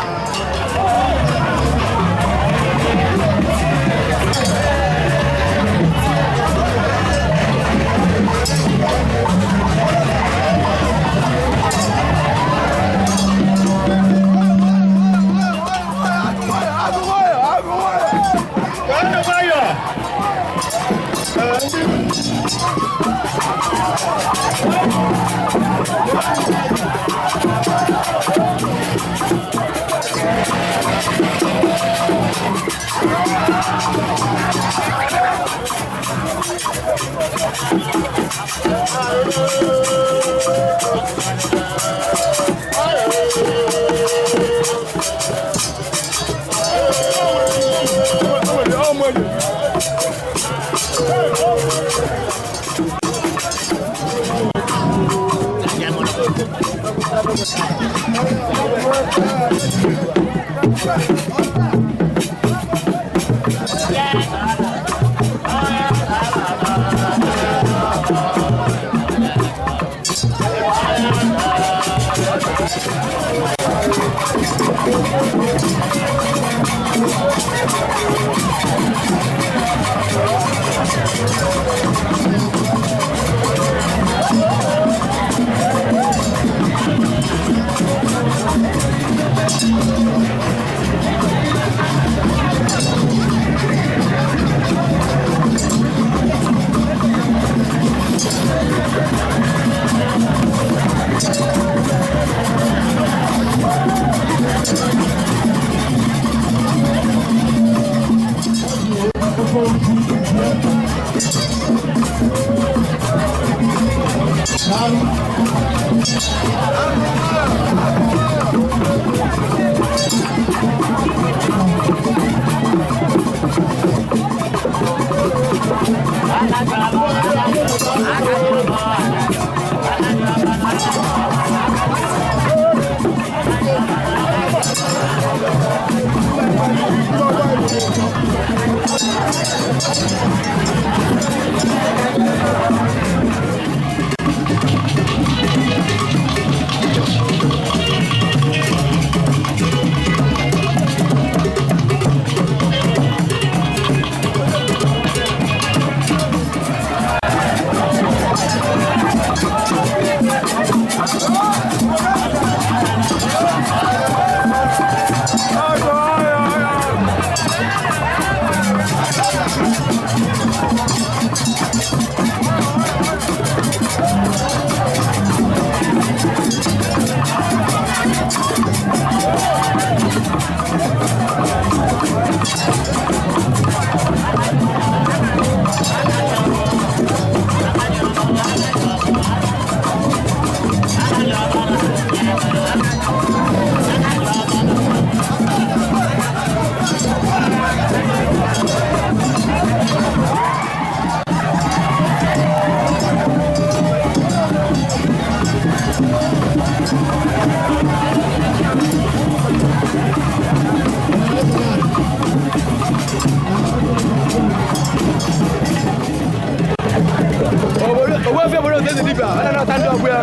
Ogbuefi obodo nze eze dibịa ọ na-anata ndị ọgbọ ya.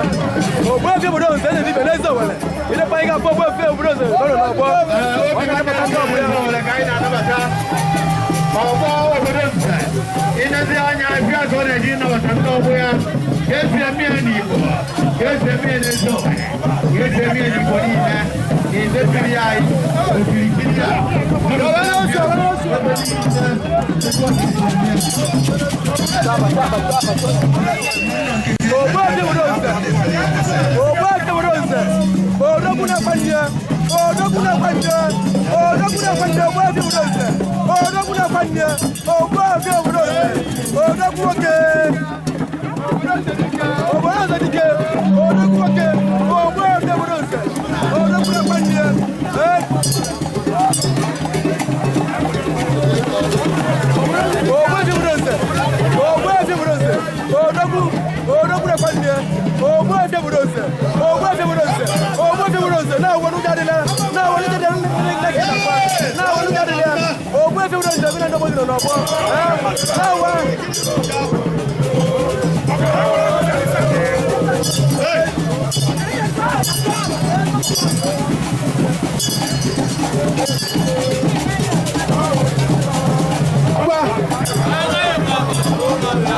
Ogbuefi obodo nze eze dibịa n'eze Owere. Ilekwa anyị ga-afụ ogbuefi obodo nze ọ nọ n'ọgbọ. Ọ na-anabata ndị ọgbọ ya. Ọgbọ obodo nze ịnezi anya bịa ka ọ na-eji ịnabata ndị ọgbọ ya ka esi eme ya n'Igbo, ka esi eme ya n'ezi Owere, ka esi eme ya n'Igbo niile, ka edebiri ya anyị okirikiri a. Ogbuefi obodo nze. Ogbuefi obodo nze. Odogwu na-akwa nne. Odogwu na-akwa nne. Odogwu na-akwa nne. Ogbuefi obodo nze. Odogwu na-akwa nne. Ogbuefi obodo nze. Odogwu nwoke. Obodo nze dike. Odogwu nwoke. Ogbuefi obodo nze. Odogwu na-akwa nne. Ee. Ogbuefi obodo nze. Ogbuefi obodo nze. Odogwu. Odogwu na-akwa nne. Ogbuefi obodo nze. Ogbuefi obodo nze. Ogbuefi obodo nze. Na-awọ n'ụjọ adịla. Na-awọ n'ụjọ adịla. Na-awọ n'ụjọ adịla. Ogbuefi obodo nze bi na ndị obodo nọ n'ọgbọ. Ee. Na-awọ.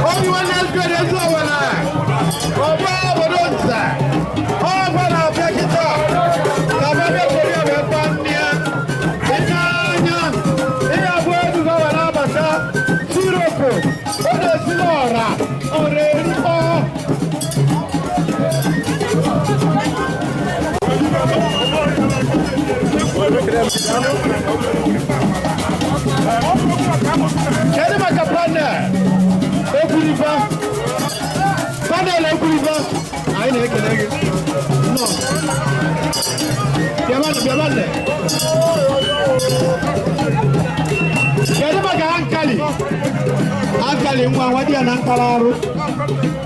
Obi nwanne ezi ezi Owere, ọgbọ obodo nze, ọgba na-abịa kịta, ka abịa soro ya wee gba nne ya. Ị na-anya, ihe abụọ eduga wee na-abata, siroko, ọ na-esi n'ọra, ọra erikpọ. Kedu maka panel? Ekwurifa. Panel Ekwurifa. Anyị na-ekele gị. Nnọọ. Bịabanụ, bịabanụ. Kedu maka Ankali? Ankali nwa nwa di ya na nkala arụ.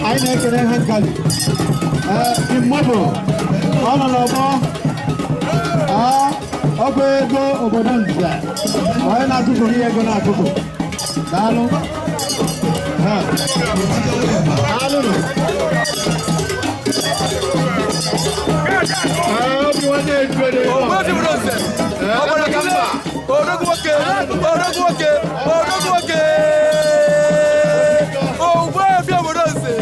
Anyị na-ekele ha Ankali. Ee, Immobile. Ọ nọ n'ọgbọ. Ee, ọkwa ego obodo nze. Onye na-atụpụrụ ya ego na-atụpụ. Daalụ. Ha. Daalụnụ. Ee, obi nwanne ejue dị. Ogbuefi obodo nze. Obodo ka mma. Odogwu nwoke. Odogwu nwoke. Odogwu nwoke. Ogbuefi obodo nze.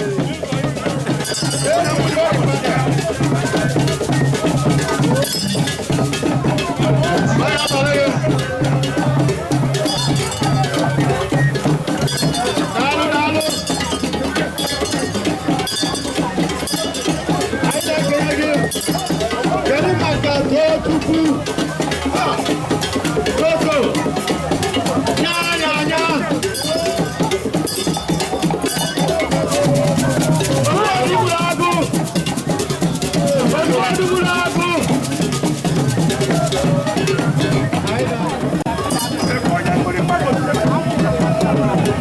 Daalụ, daalụ. Anyị na-ekele gị. Kedu maka Tochukwu? Ha! Toto! Nya, nya, nya. Oluwadugburu agụ! Oluwadugburu agụ!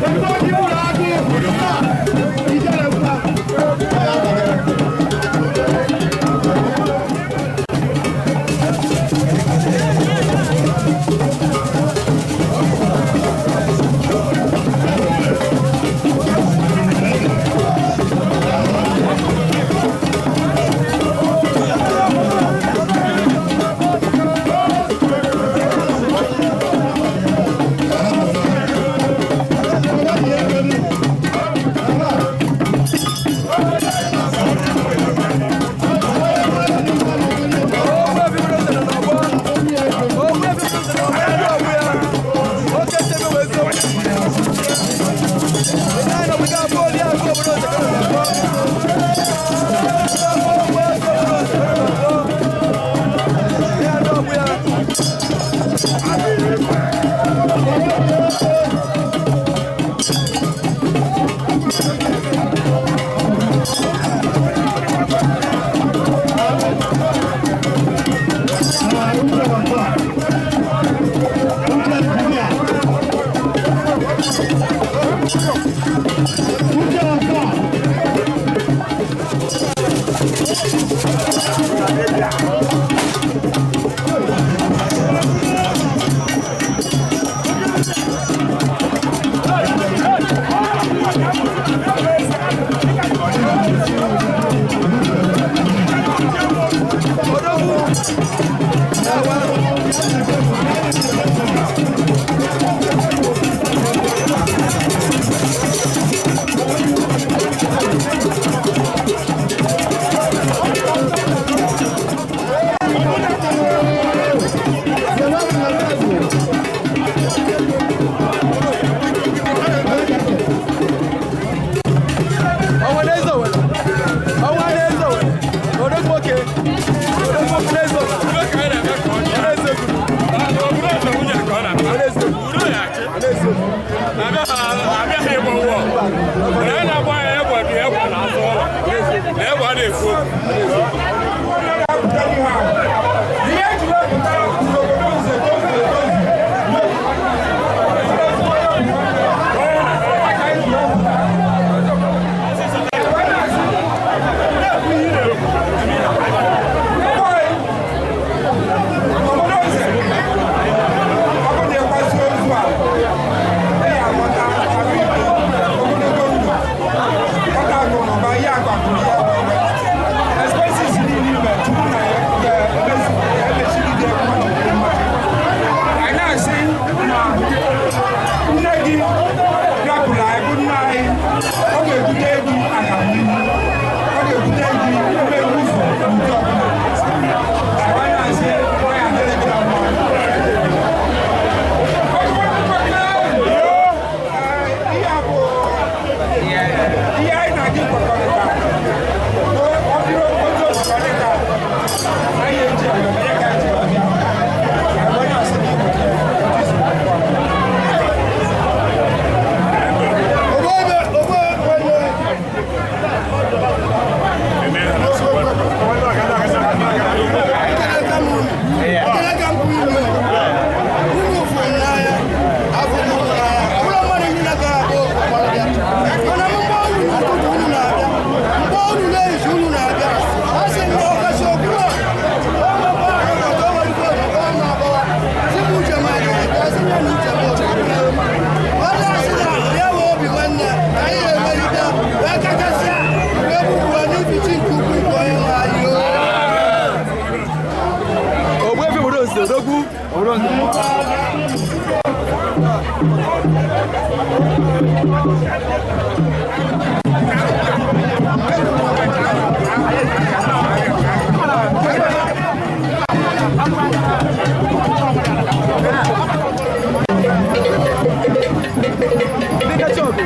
Oluwadugburu agụ! Ha! Ijele mma. Ọnwa n'eze Owere, ọnwa n'eze Owere, odogwu nwoke, odogwu nwoke n'eze Owere, n'eze Ogudu, n'eze Ogudu, n'eze Ogudu. Ihe eji wepụta obodo nze tozuru etozu. Obodo nze, ọ bụ na ịkwasị ozu a, ị ga-aghọta ahụike, ogologo ndụ, ghọta akụ na ụba, ihe akụ akụ na ihe akụ enwe. Expenses niile ime tupu na ya emechigide mmadụ kwuru mmadụ. Anyị na-asị na nne gị rapụrụ anyị bụ nne anyị, ọ ga-ebute gị agamnihu, ọ ga-ebute gị mmepe ụzọ n'ụdị ọbụla. Anyị na-asị ọ ya adịrị gị na mma. Ihe a bụ ihe anyị na-adị kwekọrịta. Ọ bụrụ otu kwekọrịta, anyị eji eme ka eji ọbịa. Anyị na-asị na igwe Ogbuefi obodo nze, odogwu obodo nze. Ndị kacha ọgụ.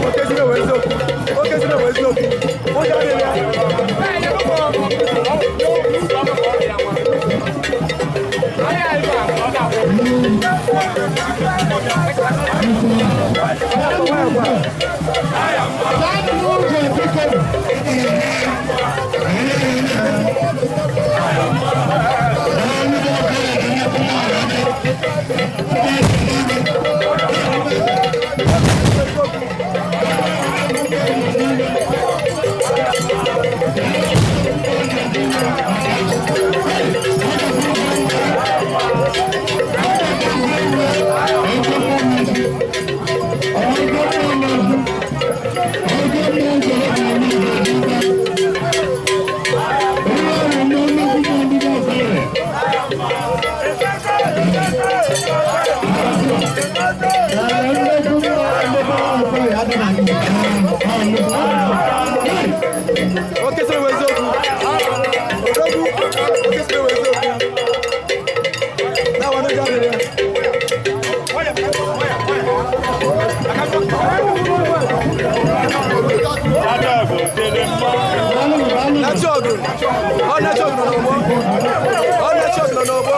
Oke si na-ewe eziokwu. Oke si na-ewe eziokwu. Ụjọ adịghị ya. Oke si na-ewe eziokwu. Odogwu, oke si na-ewe eziokwu. Na-awa n'ụjọ adịghị ya. Na-achị ọgụ. Ọ na-achị ọgụ nọ n'ọgbọ. Ọ na-achị ọgụ nọ n'ọgbọ.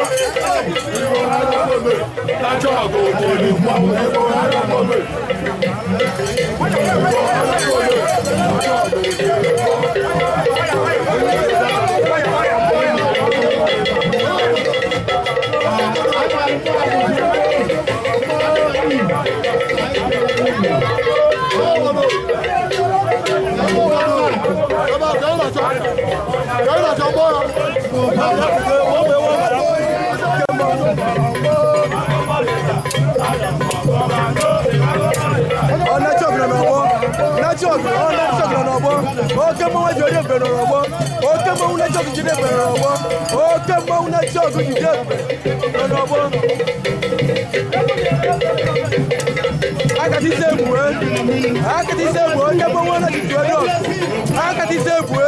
Oke mmanwụ ji onye ebube nọ n'ọgbọ. Oke mmanwụ na-eche ọgụ jide ebube nọ n'ọgbọ. Oke mmanwụ na-eche ọgụ jide ebube nọ n'ọgbọ. Akata ise egbue, akata ise egbue, oke mmanwụ na-eche onye ọgụ. Akata ise egbue,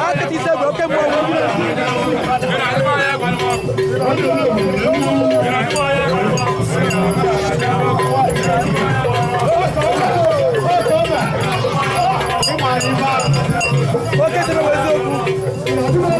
akata ise egbue, oke mmanwụ. Oke sebe bụ eziokwu.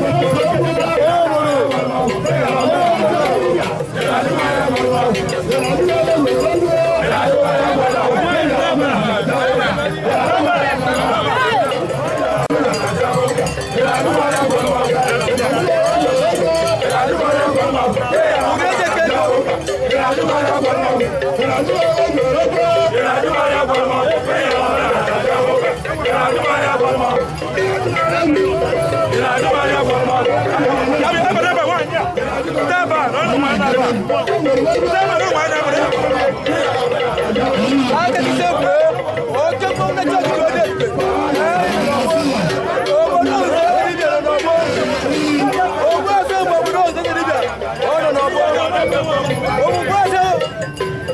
Akata ise egbue, oke mmanwụ na-eche ọgụ ji onye ebube. Obodo ọzọ dibịa nọ n'ọgbọ. Ogbu eze mgbe obodo ọzọ dibịa ọ nọ n'ọgbọ. Ogbugbu eze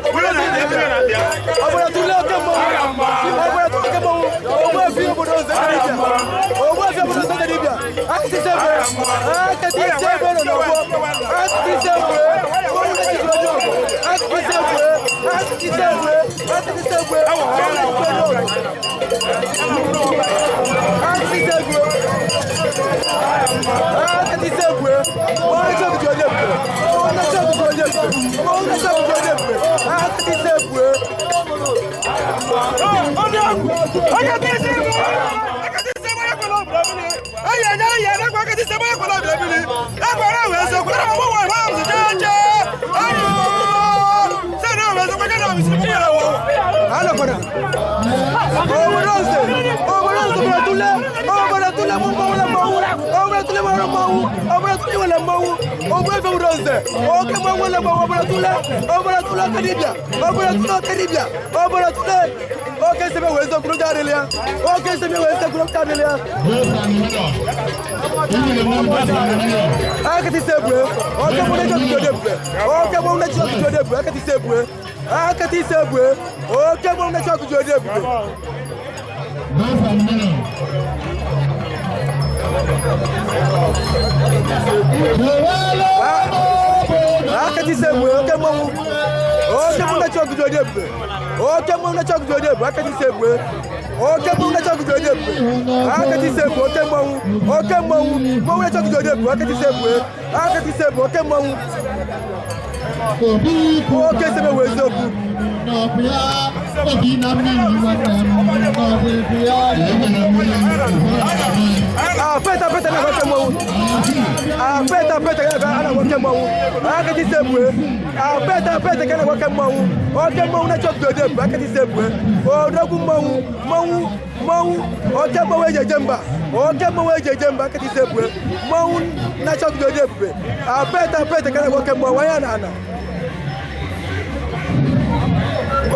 obodo ọzọ dibịa. Obodo tụle oke mmanwụ. Obodo tụle oke mmanwụ. Ogbu efi obodo ọzọ dibịa. Ogbu efi obodo ọzọ dibịa. Akata ise egbue, akata ise egbue nọ n'ọgbọ. Akata ise egbue, mmanwụ na-eche onye ọgụ. Akata ise egbue, akata ise egbue, akata ise egbue, mmanwụ na-eche onye ọgụ. Akata ise egbue. Akata ise egbue. Mmanwụ na-eche ọgụ ji onye ebube. Mmanwụ na-eche ọgụ ji onye ebube. Mmanwụ na-eche ọgụ ji onye ebube. Akata ise egbue. Obodo nze, obodo tule, obodo tule mụ mmanwụ na mmanwụ, obodo tule mmanwụ mmanwụ, obodo tule nwere mmanwụ, ogbu efe obodo nze, oke mmanwụ nwere mmanwụ, obodo tule, obodo tule oke dibịa, obodo tule oke dibịa, obodo tule, oke sebe wee zokwuru ga adịlị ya, oke sebe wee zokwuru ga adịlị ya. Akata ise ebue, oke mmanwụ na-eji ọkụkọ dị ebube, oke mmanwụ na-eji ọkụkọ dị ebube, akata ise ebue, akata ise ebue, oke mmanwụ na-eji ọkụkọ dị ebube. Akata ise ebue, oke mmanwụ, oke mmanwụ na-eji ọkụkọ dị ebube, oke mmanwụ na-eji ọkụkọ dị ebube, akata ise ebue, oke mmanwụ na-eji ọkụkọ dị ebube, akata ise ebue, oke mmanwụ, oke mmanwụ, mmanwụ na-eji ọkụkọ dị ebube, akata ise ebue, akata ise ebue, oke mmanwụ, oke sebe wee eziokwu. Apeta apeta na oke mmanwụ. Apeta apeta ka na oke mmanwụ. Akata ise ebue. Apeta apeta ka na oke mmanwụ. Oke mmanwụ na-eche obodo dị ebube. Akata ise ebue. Odogwu mmanwụ, mmanwụ, mmanwụ, oke mmanwụ eji eje mba. Oke mmanwụ eji eje mba. Akata ise ebue. Mmanwụ na-eche obodo dị ebube. Apeta apeta ka na oke mmanwụ anya na ana.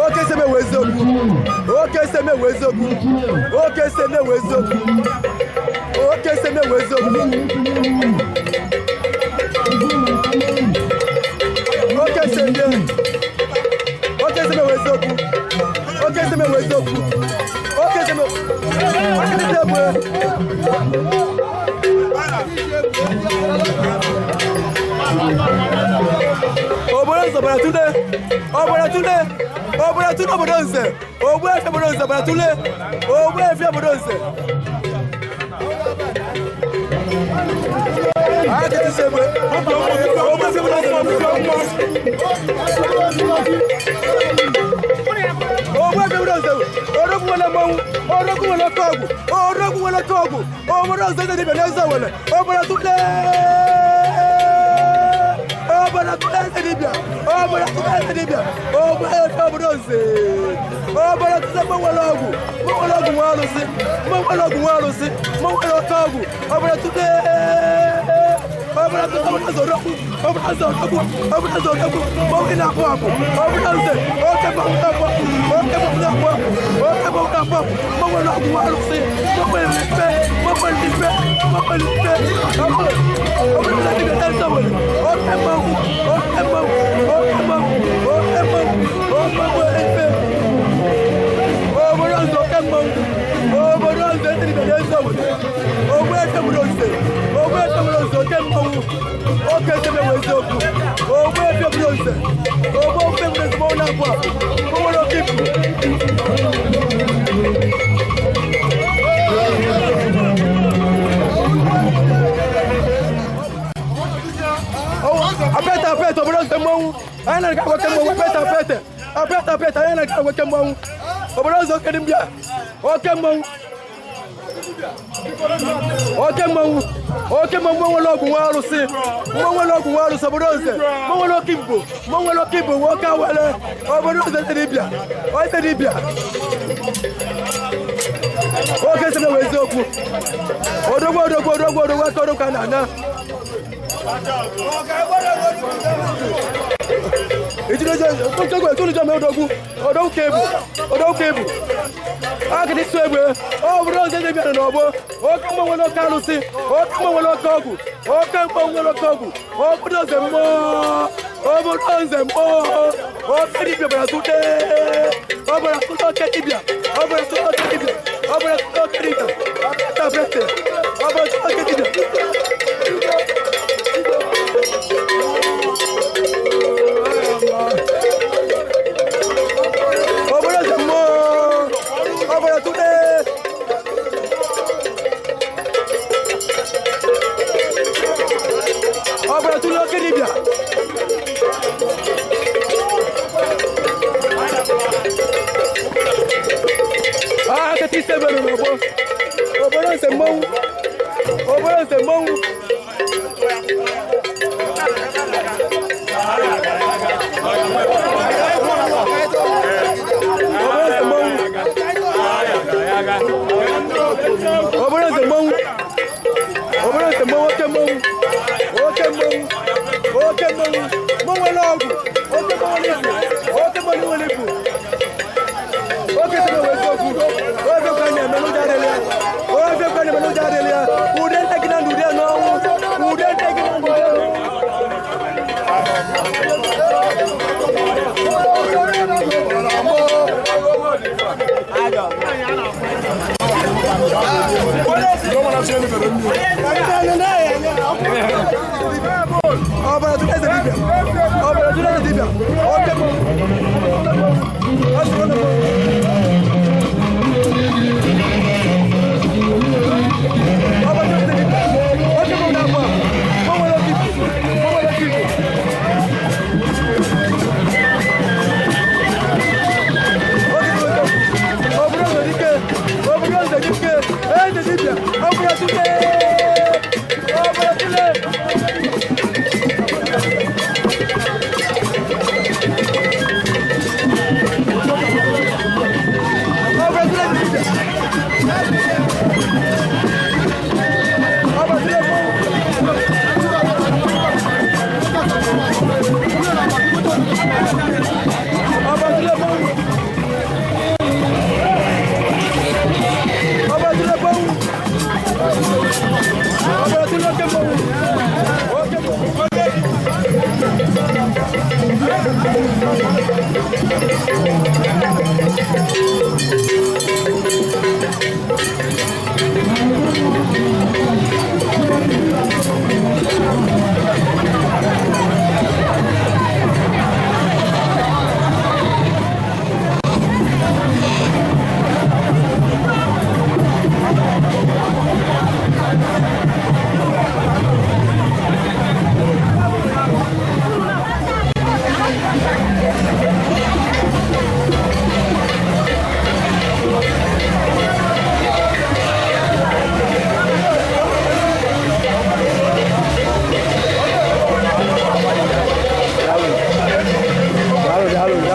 Oke sebe wee eziokwu. Oke sebe wee eziokwu. Oke sebe wee eziokwu. Oke sebe wee eziokwu. Oke sebe. Oke sebe wee eziokwu. Oke sebe wee eziokwu. Oke sebe. Akata ise ebue. Obodo nze ọbara tule. Ọbara tule. Obodo tule obodo nze. Ogbu efi obodo nze ọbara tule. Ogbu efi obodo nze.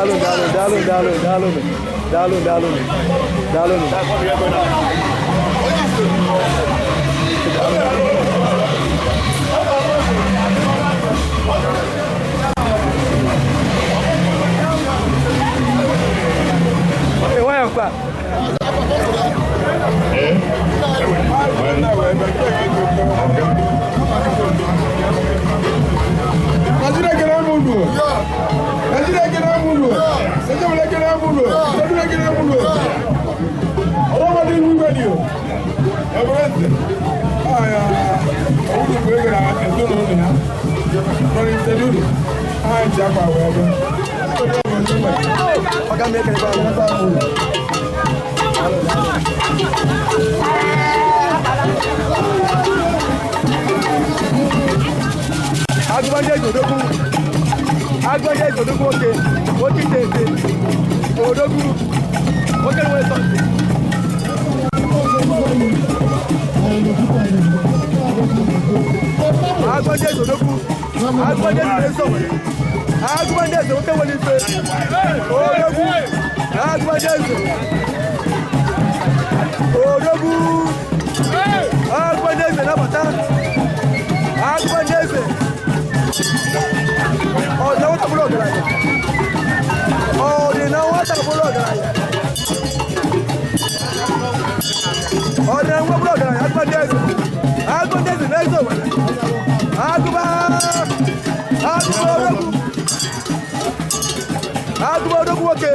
Daalụ, daalụ, daalụ, daalụ, daalụ, daalụ, daalụ, daalụ. Ee, nwayọọ kwa. Nigeria kere m unu. Nigeria kere m unu. Sejewele kere m unu. Sejewele kere m unu. Ọlọ́mọdé ihu igwe ni o. Ẹ̀bùrẹ́ ǹtẹ̀. Ọ̀ya ọ̀wúrò kò egere ezinụlọ ya. Nọrọ ite n'ụlọ. Aha nchi akwa wee bịa. Ọga m ekelekwa m. Agụbanje Odogwu, Agụbanje Odogwu nwoke, nwoke ite ete, Odogwu, nwoke nwere sọntị. Agụbanje Odogwu, Agụbanje Eze Owere, Agụbanje Eze nwoke nwere ife, Odogwu, Agụbanje Eze, Odogwu, Agụbanje Eze nabata, Agụbanje Eze. Ọ̀nà wọ́n tàbí ọ̀gàràyà, ọ̀nà wọ́n tàbí ọ̀gàràyà, ọ̀nà wọ́n tàbí ọ̀gàràyà. Agbọ́ndẹ́sì, agbọ́ndẹ́sì lẹ́sọ̀ wẹ̀lẹ̀, agúbá, agúbá ológun, agúbá ológun wókè.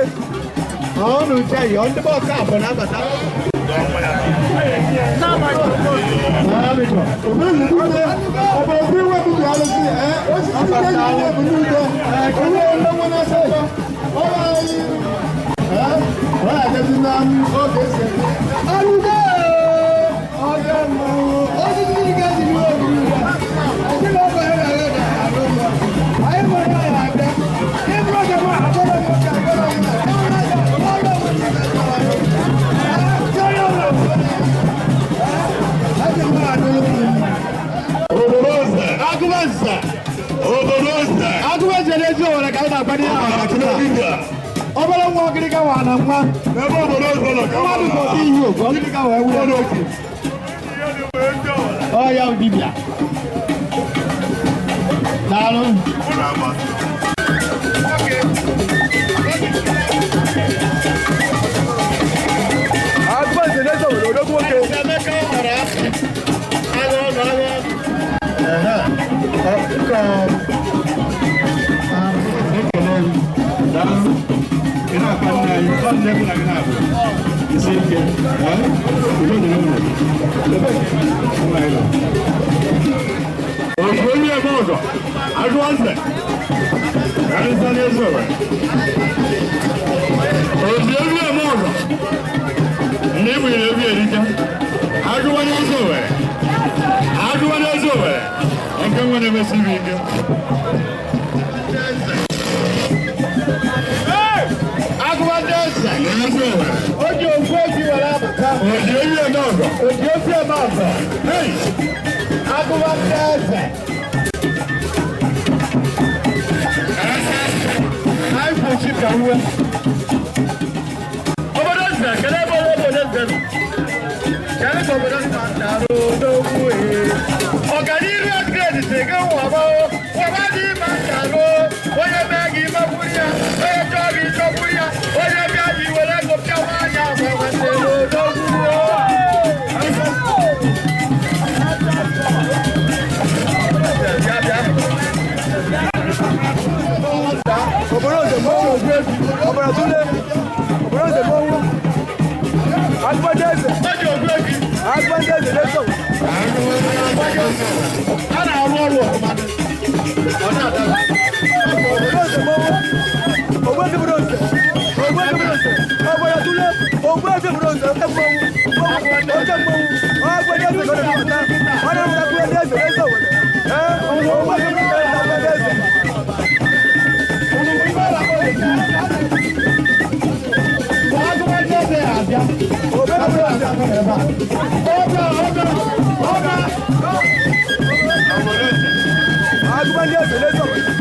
Ọnụ uche yọ ndị bọọsụ abụọ na-abata. Obodo eze. Agụba nze. Obodo eze. Agụba nze n'ezi Owere ka anyị na-akwado ihe ahụ kịta. Obere nwa ọgịrịga wa na nwa. N'ebe obodo eze nọ ka Mmadụ kọta ihu ogu ọgịrịga wee wụrụ n'otu. Ọ ya dibịa. Daalụ. Agụba nze n'ezi Owere, Odogwu nwoke. Emeka nwere afọ. Agha ọnụ agha ọnụ. Ehe. Ọkụkọ. Ekele m. Daalụ. Ị na-akpa nne anyị, ọ nne mụ na gị na-abụ. Isi ike. Ee? Udo dị n'ụlọ. Ebe ka ị nọ? Nọ. Otu onye ebe ọzọ, agụ eze, karịsịa n'ezi Owere. Otu onye ebe ọzọ, ndị igbo na-ebi erike, agụwa n'ezi Owere, agụwa n'ezi Owere, nke nwere emesiri ike. Agụba ndị eze. N'ezi Owere. O ji ofu efi were abata. Otu onye ebe ọzọ, O ji ofi eme ọzọ. hey! Agụba ndị eze. Anyị kwụchi ka uwe. Obodo eze, kedu ebe obodo eze nọ? Kedu ka obodo si na-arụ odogwu ee? Ọganiru upgrade si gị nwaba o. Nwaba dị ime ntarụ. Onye mee gị imegburu ya. Onye chọọ gị ịchọgburu ya. Onye bịa gị were ego pịawa anya agwa nwetara odogwu o. Bịa, bịa. Obodo nze mmọnwụ, ọbara tule, obodo nze mmọnwụ, Agụbanje eze, Agụbanje eze n'ezi Owere. A na-arụ ọrụ ọfụma. Ọ na-adaba. Obodo nze mmọnwụ, ogbuefi obodo nze, ogbuefi obodo nze, ọbara tule, ogbuefi obodo nze, oke mmọnwụ, mmọnwụ, oke mmọnwụ, Agụbanje eze ka ọ na-anabata, ọ na-anabata Agụbanje eze n'ezi Owere. Ee, ogbuefi obodo nze, Agụbanje eze. Agụba ndị eze abịa. Ogbuefi obodo nze. Ọbịa, ọbịa, ọbịa. Agụbanje eze n'ezi Owere.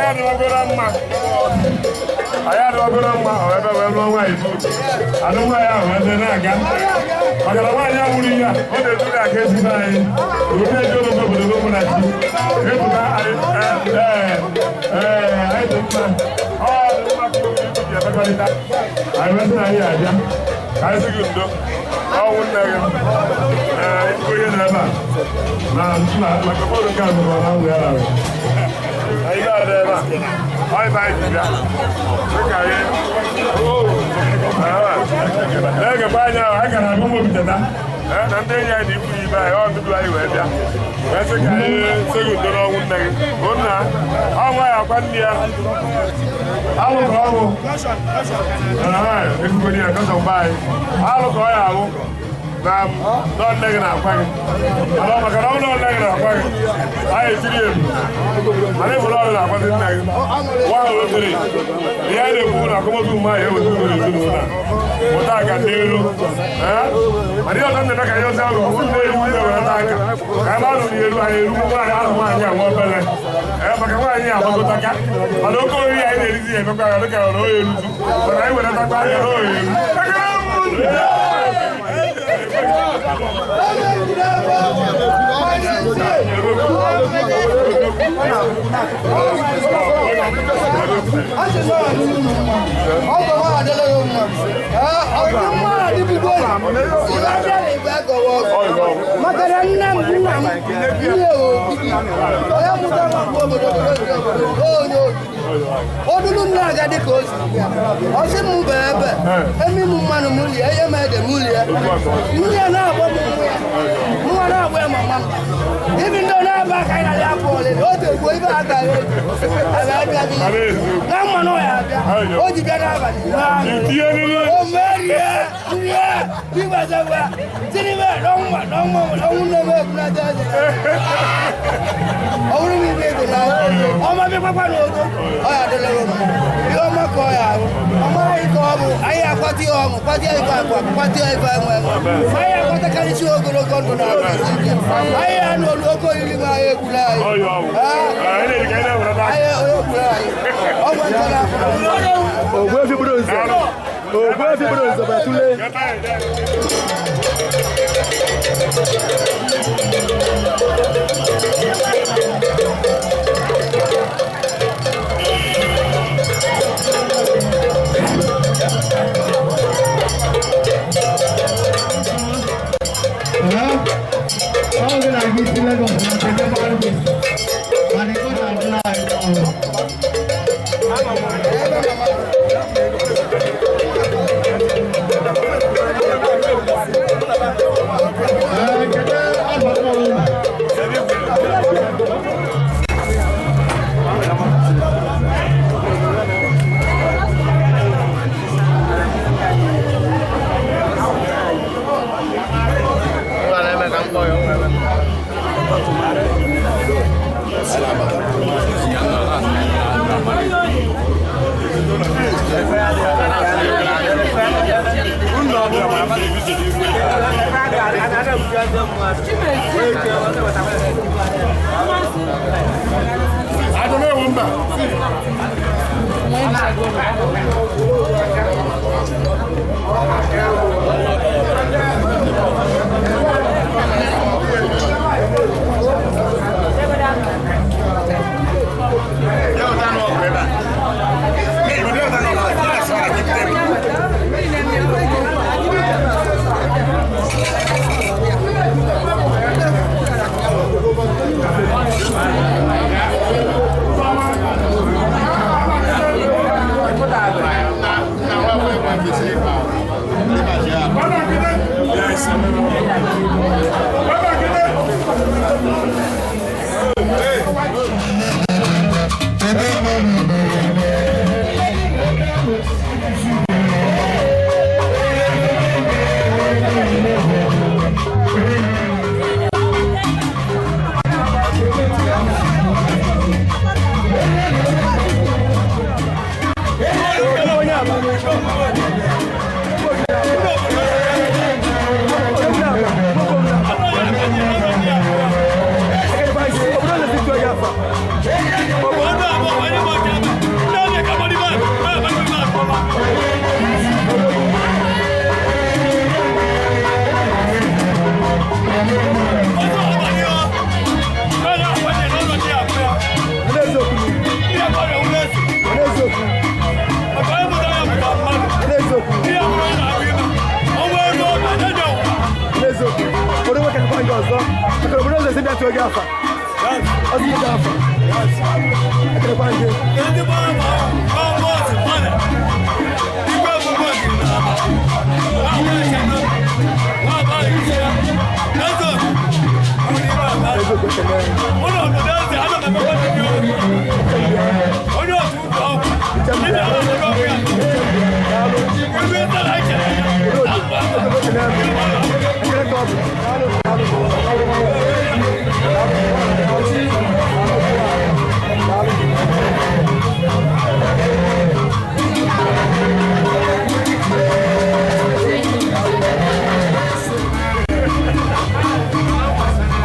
Anyị adịwagoro mma. Anyị adịwagoro mma, ọ ebe wee lụọ nwaanyị bụ. Anụ nwaanyị ahụ eze na-aga. Maka na nwaanyị ahụ nwụrụ ihe a, ọ na-edu ga aka ezigbo anyị. Obodo eji obodo obodo obodo na chi. Ebuka anyị ee ee anyị dị mma. Ọ dị mma ka iwu ji emekọrịta. Anyị wee sị na anyị abịa. Ka anyị sị gị ndo. Ọnwụ nne gị. Ee, onye nọ ebe a. Na na microphone nke a zụrụ na nwụ ya na. Anyị ga-adị ebe a. Anyị bụ anyị ji bịa. Dịka anyị. Na-egekwa anya ahụ, anyị gara agụ mobi teta. Na ndị enyi anyị na ikwu ibe anyị, ọ ndụdụ anyị wee bịa. Wee sị ka anyị sị gị udo n'ọnwụ nne gị. Hụ nna, ọnwa ya akwa nne ya. Alụ ka ọnwụ. Ekwugo ya, kọsọ mgbe anyị. Alụ ka ọ ya alụ. Na nọ nne gị na-akwa gị. Mana maka na ọ nọ nne gị na-akwa gị, anyị etiri ebu. Mana ịbụrụ ọrụ na-akwazi nna gị. Nwa ahụ o tere. Ihe a na-ekwu na akọmozu ụmụ anyị eweta uru ezinụlọ a. Mụta aka n'elu. Mana ihe ọzọ m na-eme ka ihe ọzọ ahụ bụ na-eru nwunye were aka. Ka ebe ahụ na-eru anyị eru nwaanyị ahụ nwaanyị a nwa obere. Maka nwaanyị a agbagotaka. Mana oke oriri anyị na-erizi ya emekwa ya dịka na oye eruzu. Mana anyị weretakwa aka na oye eru. Ọgọ nwa adịla ya mma. Ọdị mma adịbigo ibe abịa na igwe agọwa ọgọ. Maka na nne m nna m nne ogidi onye mụta m bụ obodo obodo nke obodo onye ogidi. Odulu nna aga dịka o si bịa. Ọ sị m bee ebe emi m mmanụ m lie enye m ede m lie. Nne ya na-agba m nwa ya nwa na-agba ya mama m. Ibi ndị na-aba ka anyị na-alị afọ ole o tegbuo ibe aka ya abịa abịa na mmanụ ya abịa o ji bịa n'abalị o merie rie igbazagba tinibe n'ọnwa n'ọnwa ọnwụ nne m ebunata eze ọ bụrụ m ibe ego na ọma bịakwakwa n'ogo ọ ya adịla ya mma ihe ọma ka ọ ya ahụ ọma anyị ka ọ bụ anyị akwata ihe ọṅụ kwata ife akwa kwata ife enwe enwe anyị akwatakarịsị ogologo ndụ na ahụ isi ike anyị ya nụ olu oke oriri ma anyị ekwula anyị anyị onye ekwula anyị ọgwụ ntọ na-afọ. Ogbuefi bụrụ nze. Ogbuefi bụrụ nze batule. Thank you. ya tụọ gị afa. Ọ tụọ gị afa. Ekelekwa gị. Eziokwu, ekele. Ekele ka ọ bụ. Daalụ, daalụ.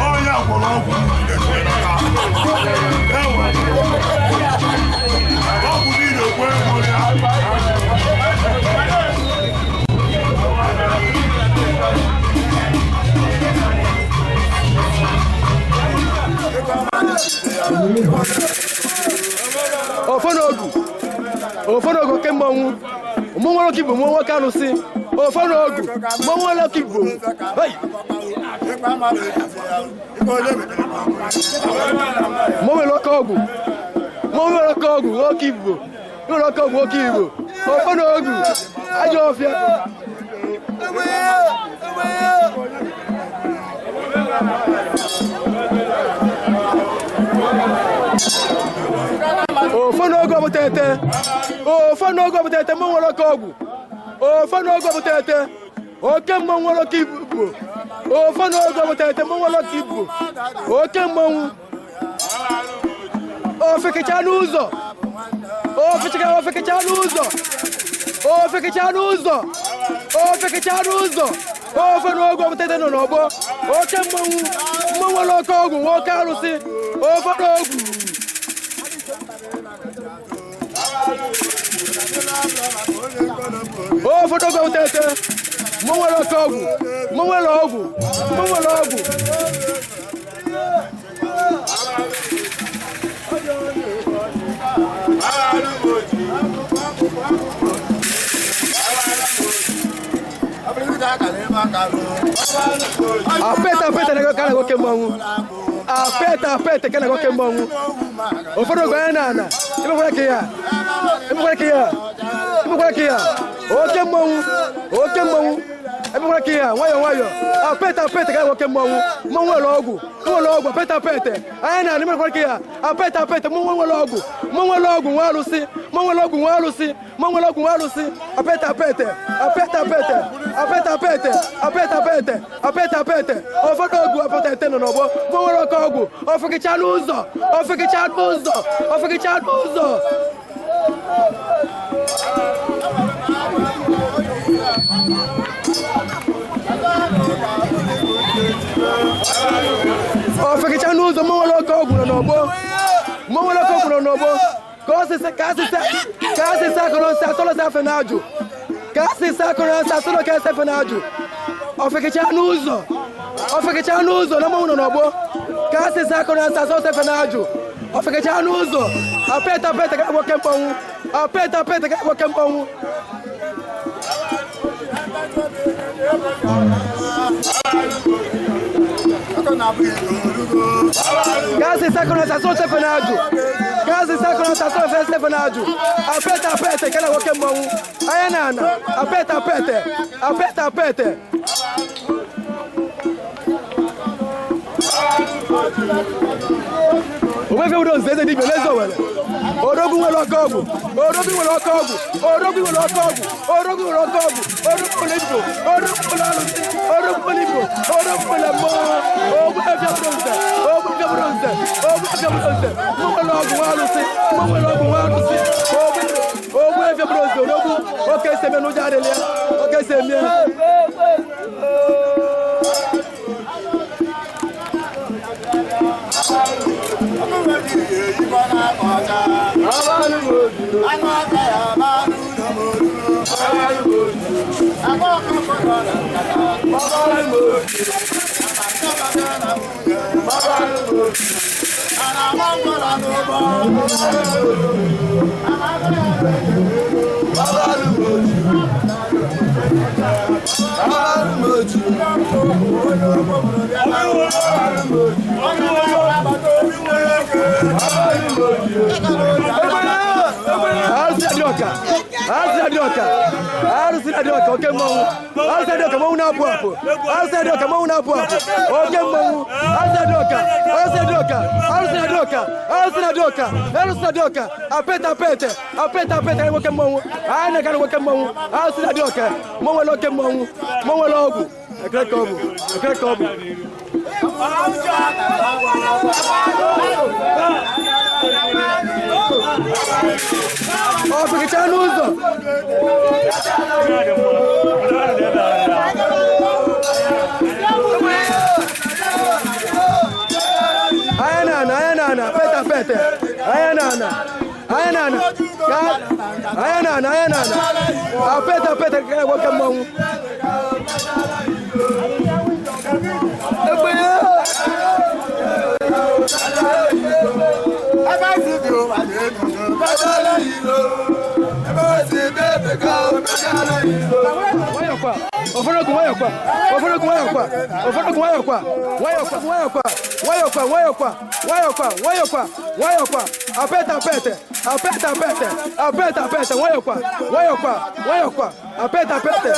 Onye gwọrọ ọgwụ niile n'aka. Ewe. Ọgwụ niile kwe ego ya. Ofonogu, ofonogu oke mmọnwụ, mụ nwere oke Igbo, mụ nwoke arụsị. Ofonogu, mụ nwere oke Igbo. Hey! Mụ nwere oke ọgwụ, mụ nwere oke ọgwụ nwoke Igbo, nwere oke ọgwụ nwoke Igbo. Ofonogu, ajọ ọfịa. Ofonogu ọbụtete, ofonogu ọbụtete, mụ nwere oke ọgwụ. Ofonogu ọbụtete, oke mmọnwụ nwere oke Igbo. Ofonogu ọbụtete, mụ nwere oke Igbo, oke mmọnwụ. Ofekecha n'ụzọ, ofekecha, ofekecha n'ụzọ, ofekecha n'ụzọ, ofekecha n'ụzọ. Ofonogu ọbụtete nọ n'ọgbọ. Oke mmọnwụ, mmọnwụ nwere oke ọgwụ, nwoke arụsị. Ofonogu. Ofonogu ọbụtete, mụ nwere oke ọgwụ, mụ nwere ọgwụ, mụ nwere ọgwụ. Apete, apete na ka na nwoke mmọnwụ. Apete, apete ka na nwoke mmọnwụ. Ụfọdụ oge anya na ana emekwara ka ya, emekwara ka ya, emekwara ka ya. Oke mmọnwụ, oke mmọnwụ, emekwara ka ya. Nwayọ nwayọ. Apete, apete ka na nwoke mmọnwụ. Mmọnwụ nwere ọgwụ, nwere ọgwụ. Apete, apete anya na ana, emekwara ka ya. Apete, apete, mmọnwụ nwere ọgwụ, mmọnwụ nwere ọgwụ nwa arụsị, mmọnwụ nwere ọgwụ nwa arụsị, mmọnwụ nwere ọgwụ nwa arụsị. Apete, apete, apete, apete, apete, apete, apete, apete, apete, apete. Ụfọdụ ọgwụ apete ete nọ n'ọgbọ. Mmọnwụ nwere oke ọgwụ. Ofekecha n'ụzọ, ofekecha n'ụzọ, ofekecha n'ụzọ. Ofekecha n'ụzọ. Mmọnwụ nwere oke ọgwụ nọ n'ọgbọ. Mmọnwụ nwere oke ọgwụ nọ n'ọgbọ. Ka osisi, ka asịsị, ka asịsị akụrụ nsị asọlọsị afe na ajụ, ka asịsị akụrụ nsị asọlọ ka esi efe na ajụ. Ofekecha n'ụzọ, ofekecha n'ụzọ na mmanwụ nọ n'ọgbọ. Ka asịsị akụrụ nsị asọlọsị efe na ajụ. Ofekecha n'ụzọ. Apete, apete ka nwoke mkpọnwụ. Apete, apete ka nwoke mkpọnwụ. Ka asịsị akụrụ nsị asọlọsị efe na ajụ, ka asịsị akụrụ nsị asọlọsị efe na ajụ. Apete, apete ka na nwoke mmanwụ anya na ana. Apete, apete, apete, apete. Onwefe udo nze eze dibịa n'eze Owere. Odogwu nwere ọkọ ọgwụ, odogwu nwere ọkọ ọgwụ, odogwu nwere ọkọ ọgwụ, odogwu nwere ọkọ ọgwụ, odogwu nwere Igbo, odogwu nwere arụsị, odogwu nwere Igbo, odogwu nwere mmụọ. Ogbu efia bụrụ nze, ogbu efia bụrụ nze, ogbu efia bụrụ nze. Mụ nwere ọgwụ nwa arụsị, mụ nwere ọgwụ nwa arụsị. Ogbu efia bụrụ nze, odogwu oke esi eme n'ụjọ adịghị ya, oke esi eme. Arụsị adị ọka, arụsị adị ọka, oke mmọnwụ. Arụsị adị ọka, mmọnwụ na-apụ apụ. Arụsị adị ọka, mmọnwụ na-apụ apụ, oke mmọnwụ. Arụsị adị ọka, arụsị adị ọka, arụsị adị ọka, arụsị adị ọka, arụsị adị ọka. Apete, apete, apete, apete, anyị nwoke mmọnwụ, anyị na-aga nwoke mmọnwụ. Arụsị adị ọka, mmọnwụ nwere oke mmọnwụ, mmọnwụ nwere ọgwụ. Ekele ka ọ bụ, ekele ka ọ bụ. Ọ pịkịcha n'ụzọ. Anya na ana, anya na ana, pete, pete, anya na ana, anya na ana, ka anya na ana, anya na ana, apete, apete, ka nwoke mmọnwụ. Nwayọkwa, ụfọdụ nwayọkwa, ụfọdụ nwayọkwa, ụfọdụ nwayọkwa, nwayọkwa, nwayọkwa, nwayọkwa, nwayọkwa, nwayọkwa, nwayọkwa, nwayọkwa, apete, apete, apete, apete, apete, apete, nwayọkwa, nwayọkwa, nwayọkwa, apete, apete.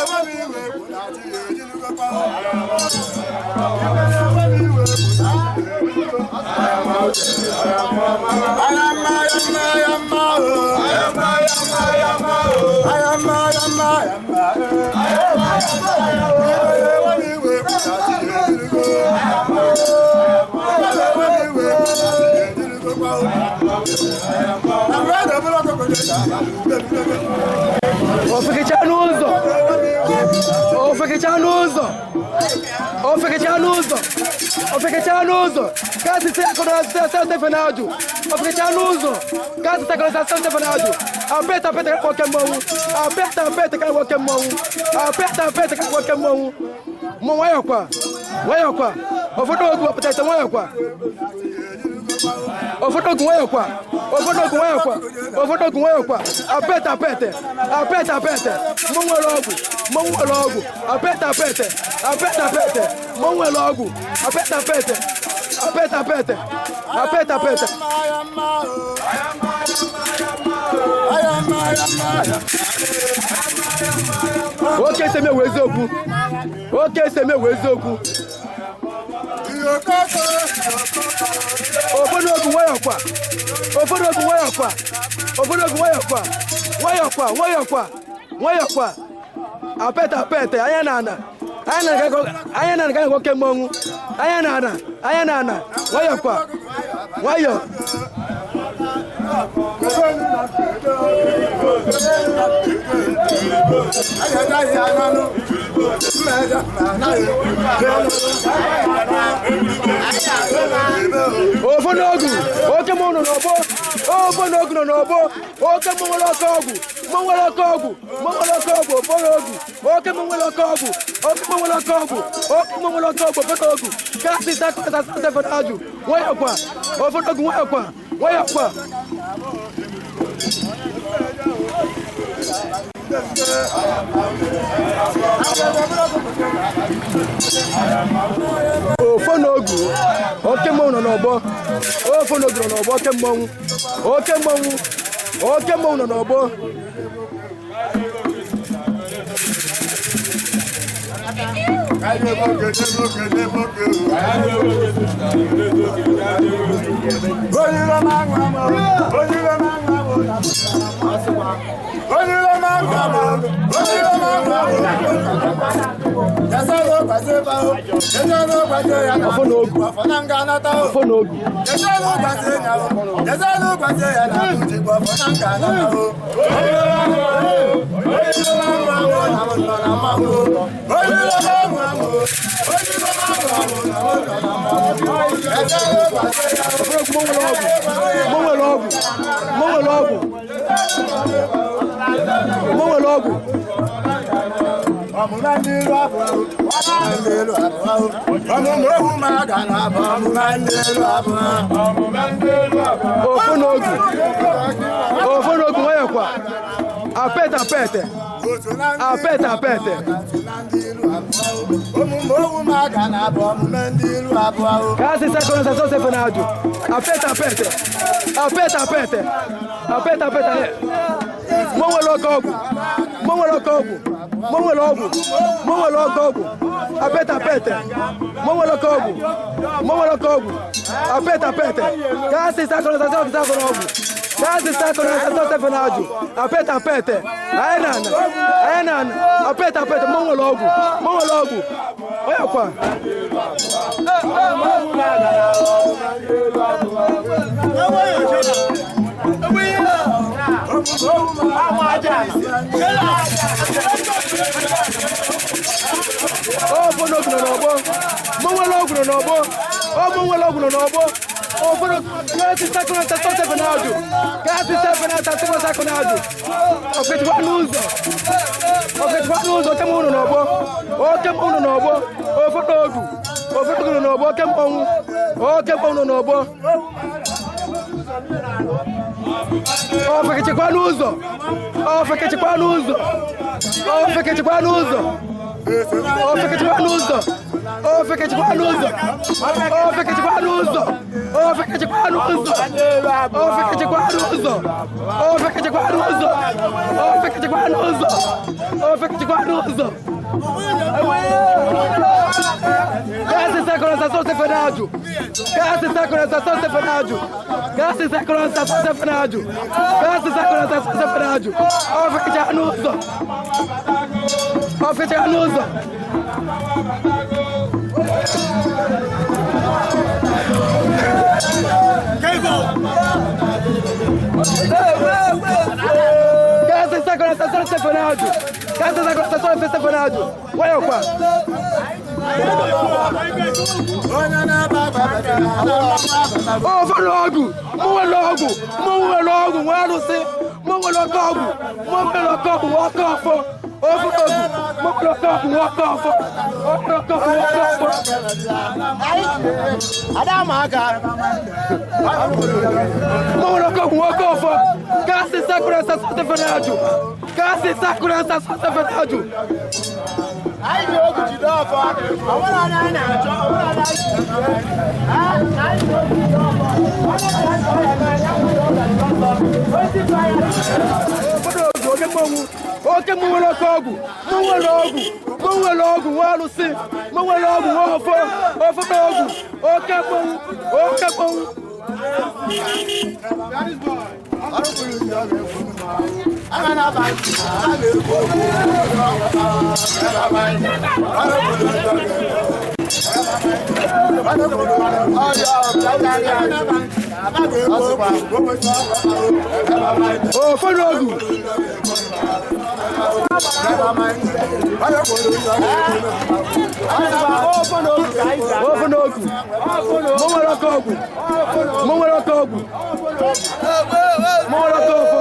Ofekecha n'ụzọ, ofekecha n'ụzọ, ofekecha n'ụzọ, ofekecha n'ụzọ, ka site akọrọ asịsị sefe na ajụ. Ofekecha n'ụzọ, ka site akọrọ asịsị sefe na ajụ. Apete, apete, ka nwoke mmọnwụ. Apete, apete, ka nwoke mmọnwụ. Apete, apete, ka nwoke mmọnwụ. Mụ nwayọkwa, nwayọkwa, ụfọdụ okwu apụta nwayọkwa. Ụfọdụ okwu nwayọkwa, ụfọdụ okwu nwayọkwa, ụfọdụ okwu nwayọkwa. Apete, apete, apete, apete, mụ nwere ọgwụ, mụ nwere ọgwụ. Apete, apete, apete, apete, mụ nwere ọgwụ. Apete, apete, apete, apete, apete, apete. Oke eseme wee eziokwu, oke eseme wee eziokwu. Ụfọdụ okwu nwayọkwa, ụfọdụ okwu nwayọkwa, ụfọdụ okwu nwayọkwa, nwayọkwa, nwayọkwa, nwayọkwa. Apete, apete, anya na ana, anya na ana, anya na ana, ka nwoke mmọnwụ. Anya na ana, anya na ana, nwayọkwa, nwayọ. Ofe n'ogu, oke mmọnwụ nọ n'ọgbọ. Ofe n'ogu nọ n'ọgbọ. Oke mmọnwụ nwere oke ọgwụ, mmọnwụ nwere oke ọgwụ, mmọnwụ nwere oke ọgwụ. Ofe n'ogu, oke mmọnwụ nwere oke ọgwụ, oke mmọnwụ nwere oke ọgwụ, oke mmọnwụ nwere oke ọgwụ. Ofe n'ogu, ka sita kọta sefe n'ajụ. Nwayọkwa, ofe n'ogu, nwayọkwa, nwayọkwa. Ofe n'ogu, oke mmọnwụ nọ n'ọgbọ. Ofe n'ogu nọ n'ọgbọ, oke mmọnwụ, oke mmọnwụ, oke mmọnwụ nọ n'ọgbọ. Ofe n'ogu, ofe n'ogu. Mụ nwere ọgwụ, mụ nwere ọgwụ, mụ nwere ọgwụ. Ofe n'ogu, ofe n'ogu, nwayọkwa. Apete, apete, apete, apete. Ka asịsị akọrọ nsasọ sefe na ajụ. Apete, apete, apete, apete, apete, apete. Mụ nwere oke ọgwụ. Mụ nwere oke ọgwụ. Mụ nwere ọgwụ. Mụ nwere oke ọgwụ. Apete apete. Mụ nwere oke ọgwụ. Mụ nwere oke ọgwụ. Apete apete. Gaasị sakọrọ sasọ sakọrọ ọgwụ. Gaasị sakọrọ sasọ sefe ajụ. Apete apete. Anyị na-ana. Anyị na-ana. Apete apete. Mụ nwere ọgwụ. Mụ nwere ọgwụ. Onye kwa. Ọ bụ n'ọgwụ nọ n'ọgbọ. Mụ nwere ọgwụ nọ n'ọgbọ. Ọ mụ nwere ọgwụ nọ n'ọgbọ. Ụfọdụ gaasị sakọrọ sasọ sefe ajụ. Gaasị sefe na sasọ sakọrọ ajụ. Ọkịchịkwa n'ụzọ. Ọkịchịkwa n'ụzọ oke mmanwụ nọ n'ọgbọ. Oke mmanwụ nọ n'ọgbọ. Ụfọdụ ọgwụ. Ụfọdụ ọgwụ nọ n'ọgbọ. Oke mmanwụ. Oke mmanwụ nọ n'ọgbọ. Ọfekechekwa n'ụzọ. Ọfekechekwa n'ụzọ. Ọfekechekwa n'ụzọ. Ọfekechekwa n'ụzọ. Ọfekechekwa n'ụzọ. Ọfekechekwa n'ụzọ. Ọfekechekwa n'ụzọ. Ọfekechekwa n'ụzọ. Ọfekechekwa n'ụzọ. Ọfekechekwa n'ụzọ. Ọfekechekwa n'ụzọ. Gaasị sakọrọ sasọ sefe n'ajụ. Gaasị sakọrọ sasọ sefe n'ajụ. Gaasị sakọrọ sasọ sefe n'ajụ. Gaasị sakọrọ sasọ sefe n'ajụ. Ọfekechekwa n'ụzọ. Ọfekechekwa n'ụzọ. Gaasị sakọrọ sasọ sefe n'ajụ. Gaasị sakọrọ sasọ sefe n'ajụ. Nwayọ kwa. Ụfọdụ ọgwụ, mụ nwere ọgwụ, mụ nwere ọgwụ, nwe arụsị, mụ nwere oke ọgwụ, mụ nwere oke ọgwụ, nwe oke ọfọ. Ụfọdụ ọgwụ, mụ nwere oke ọgwụ, nwe oke ọfọ. Nwere oke ọgwụ, nwe oke ọfọ. Mụ nwere oke ọgwụ, nwe oke ọfọ. Gaasị sakụrụ asasọ sefe n'ajụ. Gaasị sakụrụ asasọ sefe n'ajụ. Anyị ji ogu jide ọfọ. Ọ nwere onye anyị na-achọ, ọ nwere onye anyị ji. Anyị ji ogu jide ọfọ. Ụfọdụ ọgwụ, oke mmanwụ, oke mụ nwere oke ọgwụ, mụ nwere ọgwụ, mụ nwere ọgwụ, nwe arụsị, mụ nwere ọgwụ, nwe ọfọ, ụfọdụ ọgwụ, oke mmanwụ, oke mmanwụ. Ụfọdụ ọgwụ. Ụfọdụ ọgwụ. Mụ nwere oke ọgwụ. Mụ nwere oke ọgwụ. Mụ nwere oke ọfọ.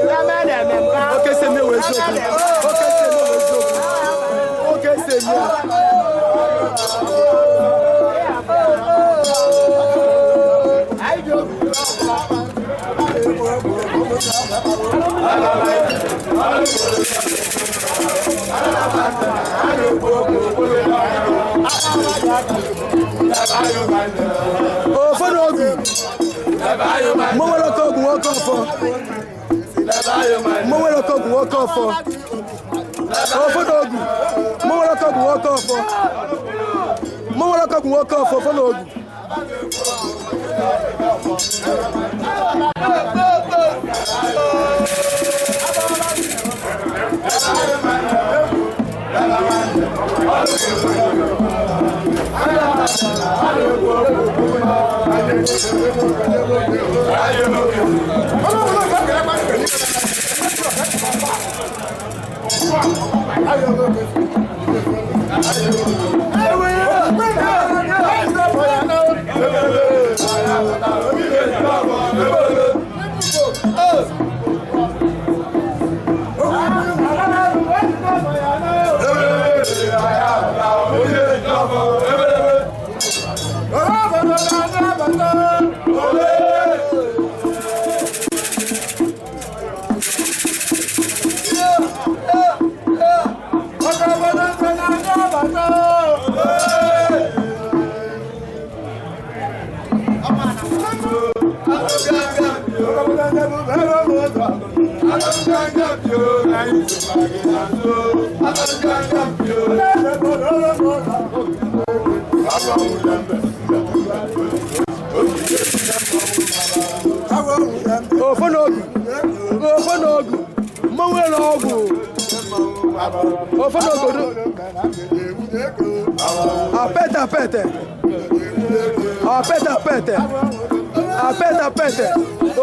Oke si eme wee eziokwu. Oke si eme wee eziokwu. Oke si eme. Ụfọdụ ọgwụ. Mụ nwere oke ọgwụ, nwoke ọfọ. Mụ nwere oke ọgwụ, nwoke ọfọ. Ụfọdụ ọgwụ. Mụ nwere oke ọgwụ, nwoke ọfọ. Mụ nwere oke ọgwụ, nwoke ọfọ, ụfọdụ ọgwụ. Ofe n'ogu, ofe n'ogu, mmanwụ elu ọgwụ. Ofe n'ogodo. Apete apete. Apete apete. Apete apete.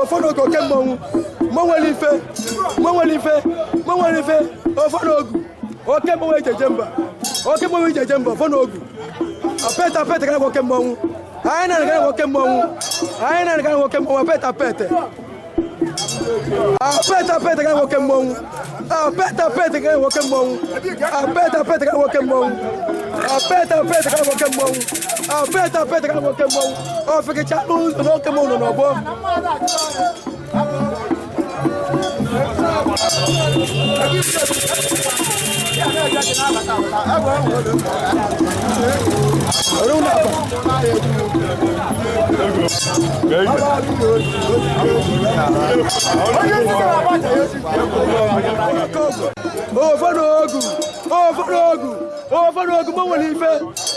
Ofe n'ogu oke mmanwụ. Mmanwụ elu ife. Mmanwụ elu ife. Mmanwụ elu ife. Ofe n'ogu. Oke mmanwụ ejeje mba. Oke mmanwụ ejeje mba. Ofe n'ogu. Apete apete kana oke mmanwụ. Anyị na kana oke mmanwụ. Anyị na kana oke mmanwụ. Apete apete. Apete apete kana oke mmanwụ. Apete apete kana oke mmanwụ. Apete apete kana oke mmanwụ. Apete apete kana oke mmanwụ. Apete apete kana oke mmanwụ. Ofekecha n'ụzọ na oke mmanwụ nọ n'ọgbọ. Ofe n'ogu, ofe n'ogu, ofe n'ogu, mmanwụ ife,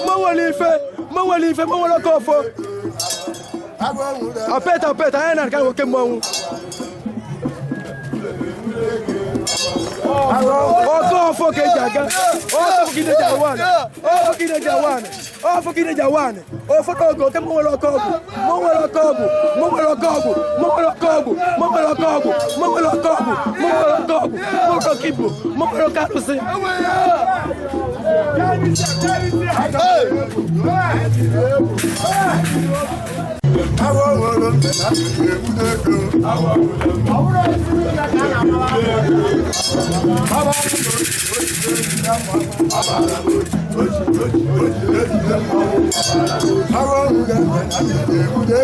mmanwụ ife, mmanwụ ife, mmanwụ oke ofo. Apete apete, anyị na-aga nwoke mmanwụ. Ọkọ ọfọ ka eji aga, ọfọ ka ị na-eji awa anị, ọfọ ka ị na-eji awa anị, ọfọ ka ị na-eji awa anị, ofe n'ogu, oke mmanwụ nwere ọkọ ọgwụ, mmanwụ nwere ọkọ ọgwụ, mmanwụ nwere ọkọ ọgwụ, mmanwụ nwere ọkọ ọgwụ, mmanwụ nwere ọkọ ọgwụ, mmanwụ nwere ọkọ ọgwụ, mmanwụ nwere ọkọ ọgwụ, mmanwụ nwere ọkọ ibu, mmanwụ nwere ọkọ arụsị.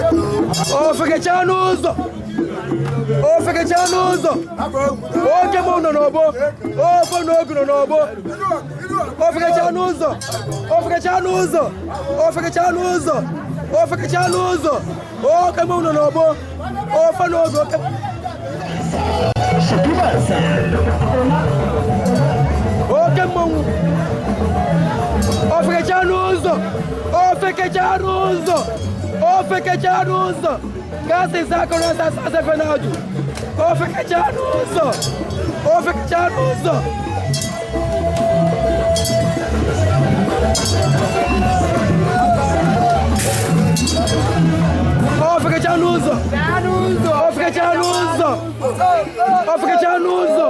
Ofekecha n'ụzọ, ofekecha n'ụzọ, oke mmanwụ nọ n'ọgbọ, ofe n'ogu nọ n'ọgbọ. Ofekecha n'ụzọ, ofekecha n'ụzọ, ofekecha n'ụzọ, ofekecha n'ụzọ, oke mmanwụ nọ n'ọgbọ, ofe n'ogu oke. Oke mmanwụ, ofekecha n'ụzọ, ofekecha n'ụzọ, ofekecha n'ụzọ, gasị sakọrọ sasa sefe n'ajụ, ofekecha n'ụzọ, ofekecha n'ụzọ. Ofekecha n'ụzọ, ofekecha n'ụzọ, ofekecha n'ụzọ,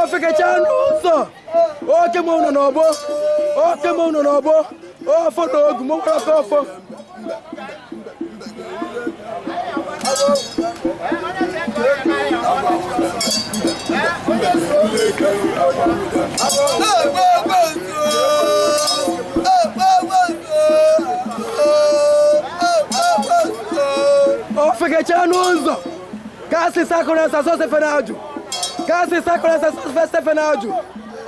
ofekecha n'ụzọ, oke mmanwụ nọ n'ọgbọ, oke mmanwụ nọ n'ọgbọ, ofo n'ogu, mmanwụ nwere ọkọ ọfọ. Ofekecha n'ụzọ, gasị sakọrọ asa sefe n'ajụ, gasị sakọrọ asa sefe n'ajụ,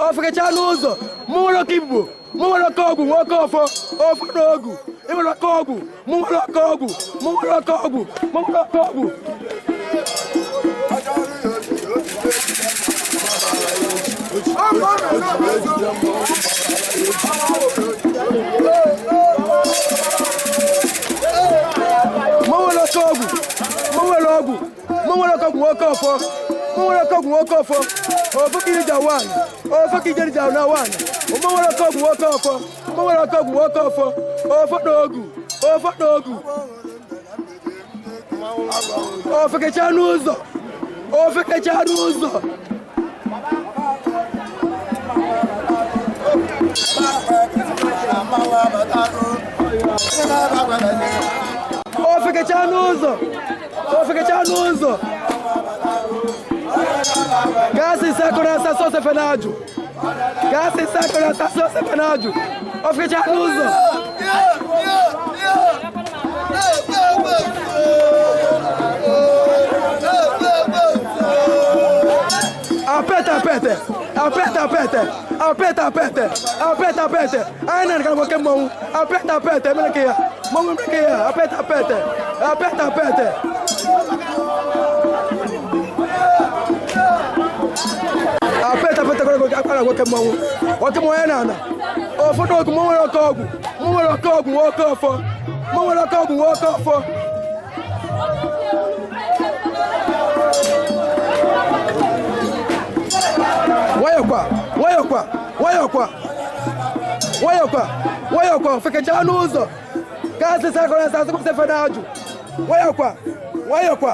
ofekecha n'ụzọ, mụ nwere ọkọ ibubo, mụ nwere ọkọ ọgwụ, nwoke ọfọ, ofo n'ogu, ị nwere ọkọ ọgwụ, mụ nwere ọkọ ọgwụ, mụ nwere ọkọ ọgwụ, mụ nwere ọkọ ọgwụ. Mụ nwere ọkọ ọgwụ, mụ nwere ọgwụ, mụ nwere ọkọ ọgwụ nwoke ọfọ, mụ nwere ọkọ ọgwụ nwoke ọfọ, ofo ka iri ji awa anị, ofo ka ijeri ji awa anị, mụ nwere ọkọ ọgwụ nwoke ọfọ, mụ nwere ọkọ ọgwụ nwoke ọfọ, ofo n'ogu, ofo n'ogu. Ofekecha n'ụzọ, ofekecha n'ụzọ. Ofekecha n'ụzọ, ofekecha n'ụzọ. Gasị sakọrọ asa sefe n'ajụ, gasị sakọrọ asa sefe n'ajụ, ofekecha n'ụzọ. Apete apete, apete apete, apete apete, apete apete. Anyị na-aga nwoke mmanwụ, apete apete, emere ka ya, mmanwụ emere ka ya, apete apete, apete apete. Oge akwara nwoke mmọnwụ, nwoke mmọnwụ ya na-ana ụfọdụ ogu. Mụ nwere oke ọgwụ, mụ nwere oke ọgwụ, nwe oke ọfọ. Mụ nwere oke ọgwụ, nwe oke ọfọ. Nwayọkwa, nwayọkwa, nwayọkwa, nwayọkwa, nwayọkwa. Fekechaa n'ụzọ ka asịsa akọrọ asa asịkwasị efe na-ajụ. Nwayọkwa, nwayọkwa.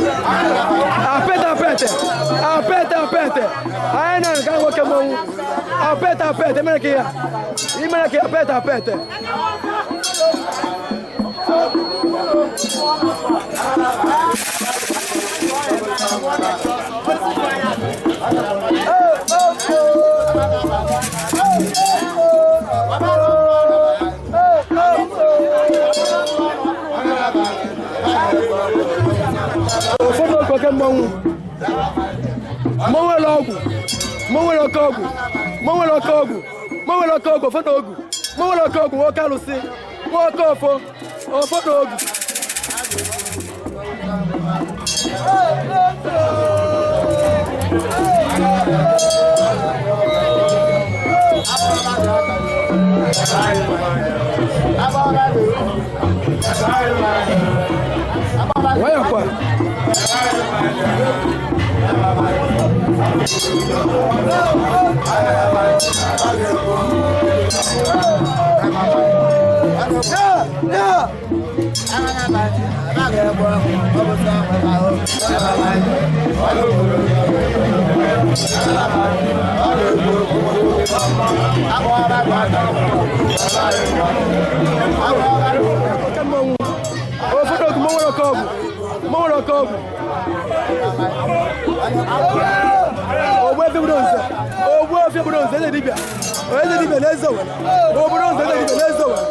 Apete, apete, apete, apete. Anyị na nke nwoke mmọnwụ. Apete, apete, mere ka ya imere ka ya. Apete, apete. Ụfọdụ oge oke mmọnwụ, mmọnwụ nwere ọgwụ, mmọnwụ nwere oke ọgwụ, mmọnwụ nwere oke ọgwụ, mmọnwụ nwere oke ọgwụ. Ụfọdụ ogu, mmọnwụ nwere oke ọgwụ, nwoke alụsị, nwoke ọfọ. Ụfọdụ ogu. Nwayọkwa. Oke mmọnwụ, ụfọdụ ogu, mmọnwụ nwere oke ọgwụ, mmọnwụ nwere oke ọgwụ. Ogbu efi obodo nze, ogbu efi obodo nze, eze dibịa, eze dibịa na eze owere. Obodo nze, eze dibịa na eze owere.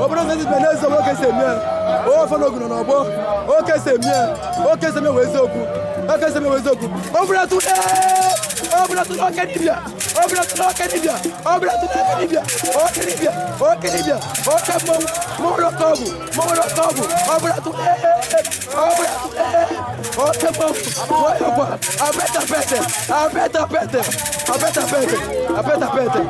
Obodo nze, eze dibịa na eze owere. Oke si eme ụfọdụ ogu nọ n'ọgbọ. Oke si eme, oke si eme wee eziokwu, oke si eme wee eziokwu. Ọ bụrụ atụ, ọ bụrụ atụ, oke dibịa, ọ bụrụ atụ, oke dibịa, ọ bụrụ atụ, oke dibịa, oke dibịa, oke dibịa, oke mmọnwụ, mmọnwụ oke ọgwụ, mmọnwụ oke ọgwụ. Ọ bụrụ atụ, ọ bụrụ atụ, oke mmọnwụ. Nwayọkwa. Apete, apete, apete, apete, apete, apete, apete, apete.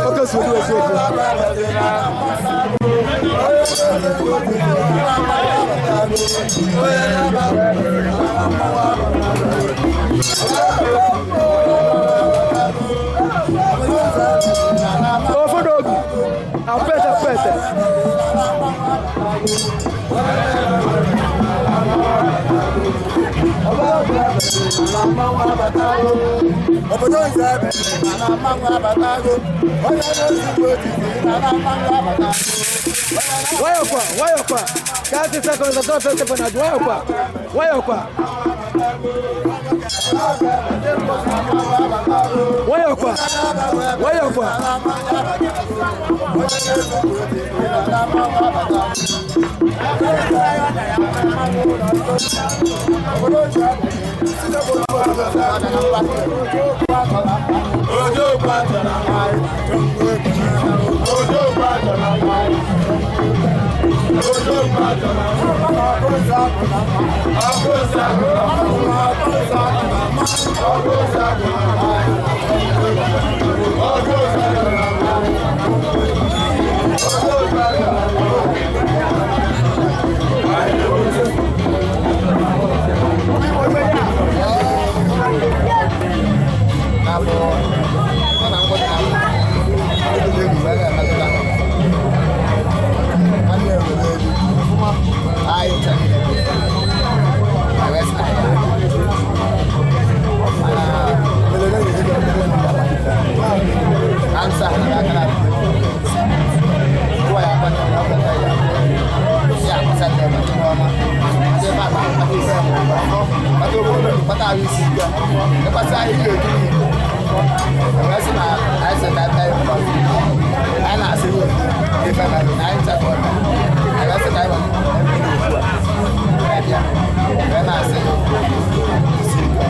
Oke soro eziokwu. Ụfọdụ ogu. Apete, apete. Obodo nze ebe na mmanwụ abatago, onye na-ezigbo otiti na mmanwụ abatago. Nwayọkwa, nwayọkwa. Ka asị sekọnd ọzọ festival na nwayọkwa, nwayọkwa, nwayọkwa, nwayọkwa. ahụ isi ike ịkpasa anyị ga-edu ihe wee sị na anyị sị ka anyị ngọzi anyị na-asị ife na anyị nchekwa anyị wee sị ka anyị ugbu a bịa wee na-asị isi ike.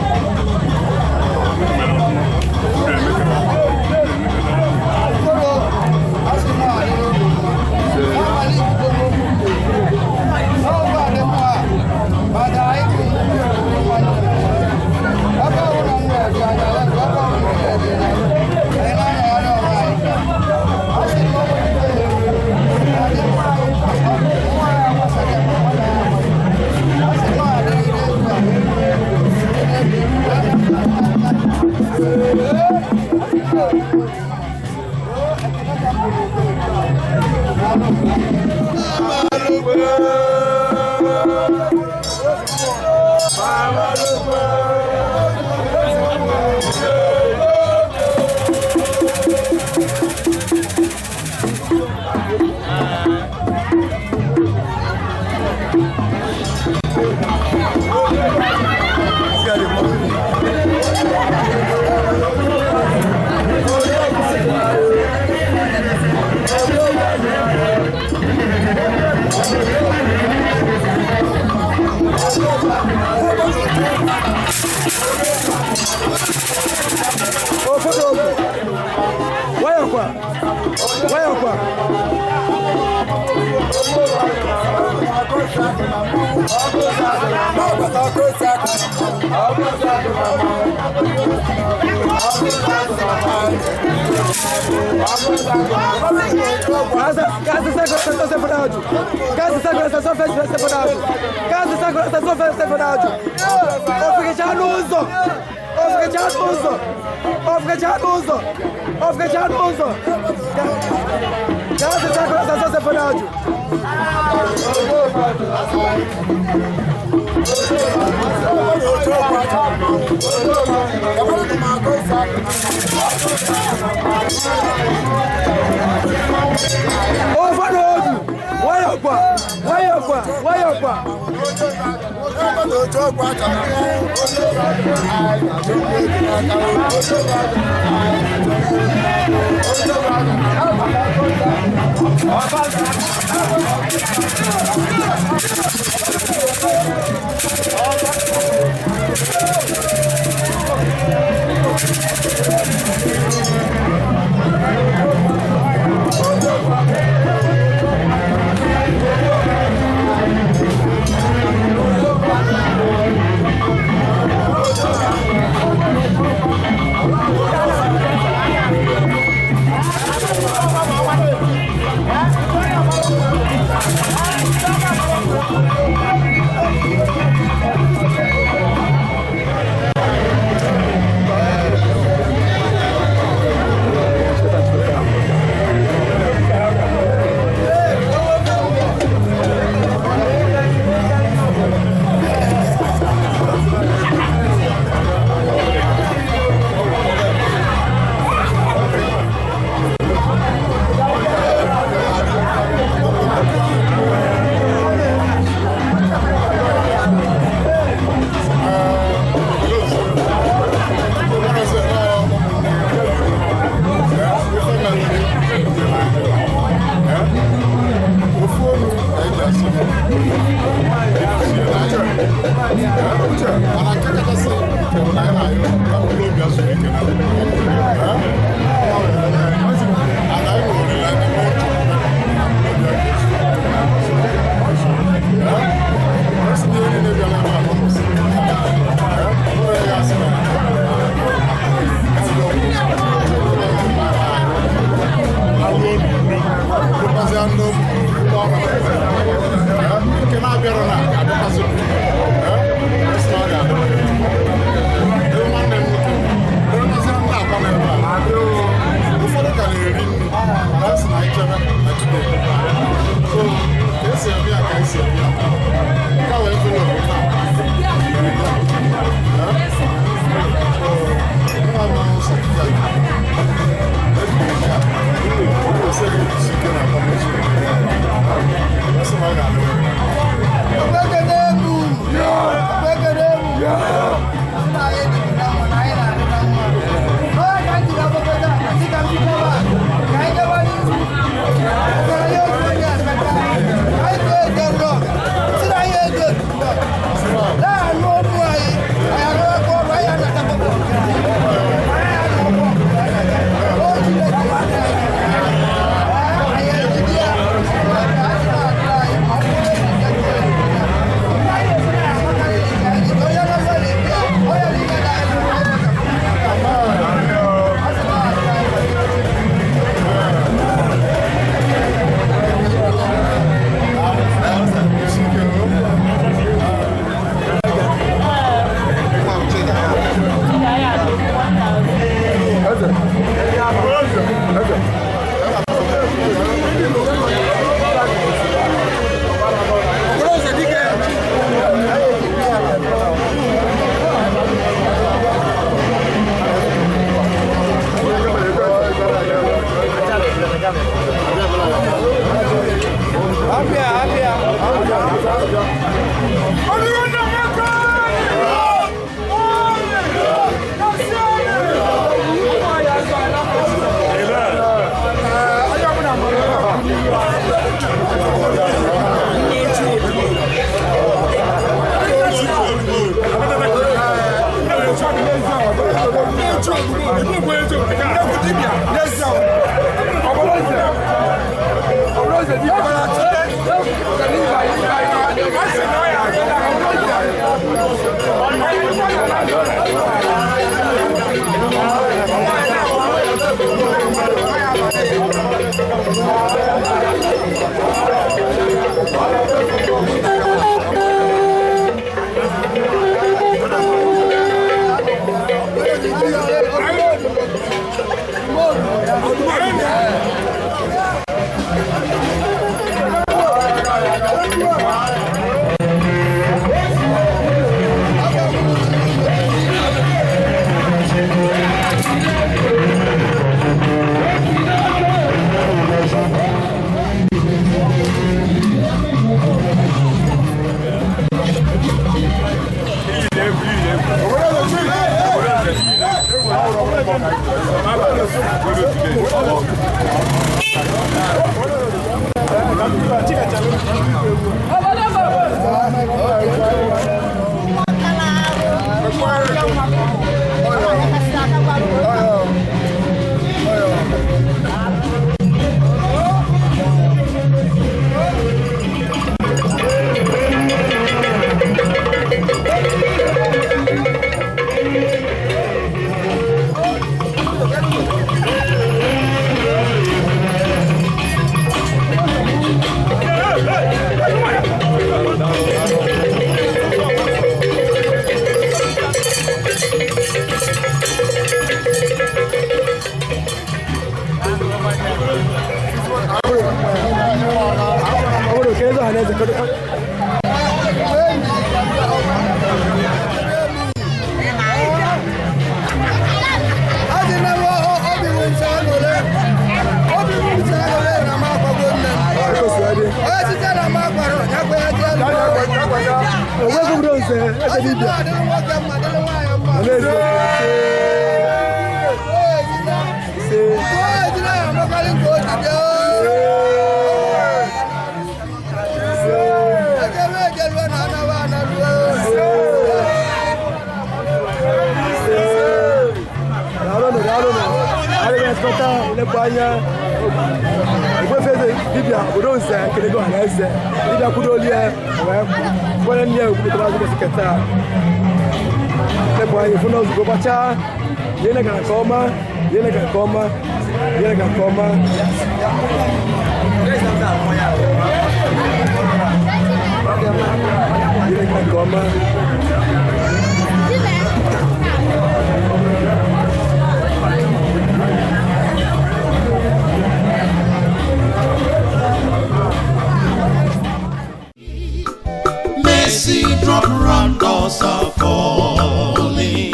Mercy drop round us are falling,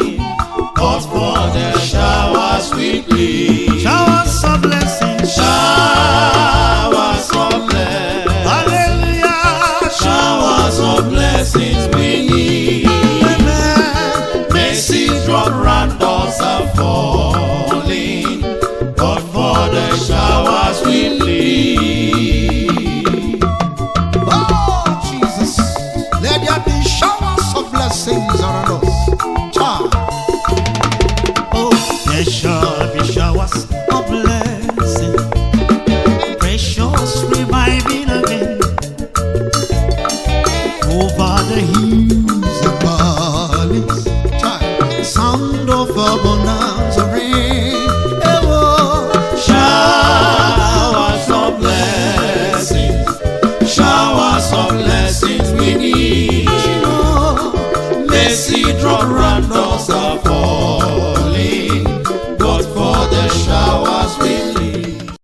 but for the shower sweetly.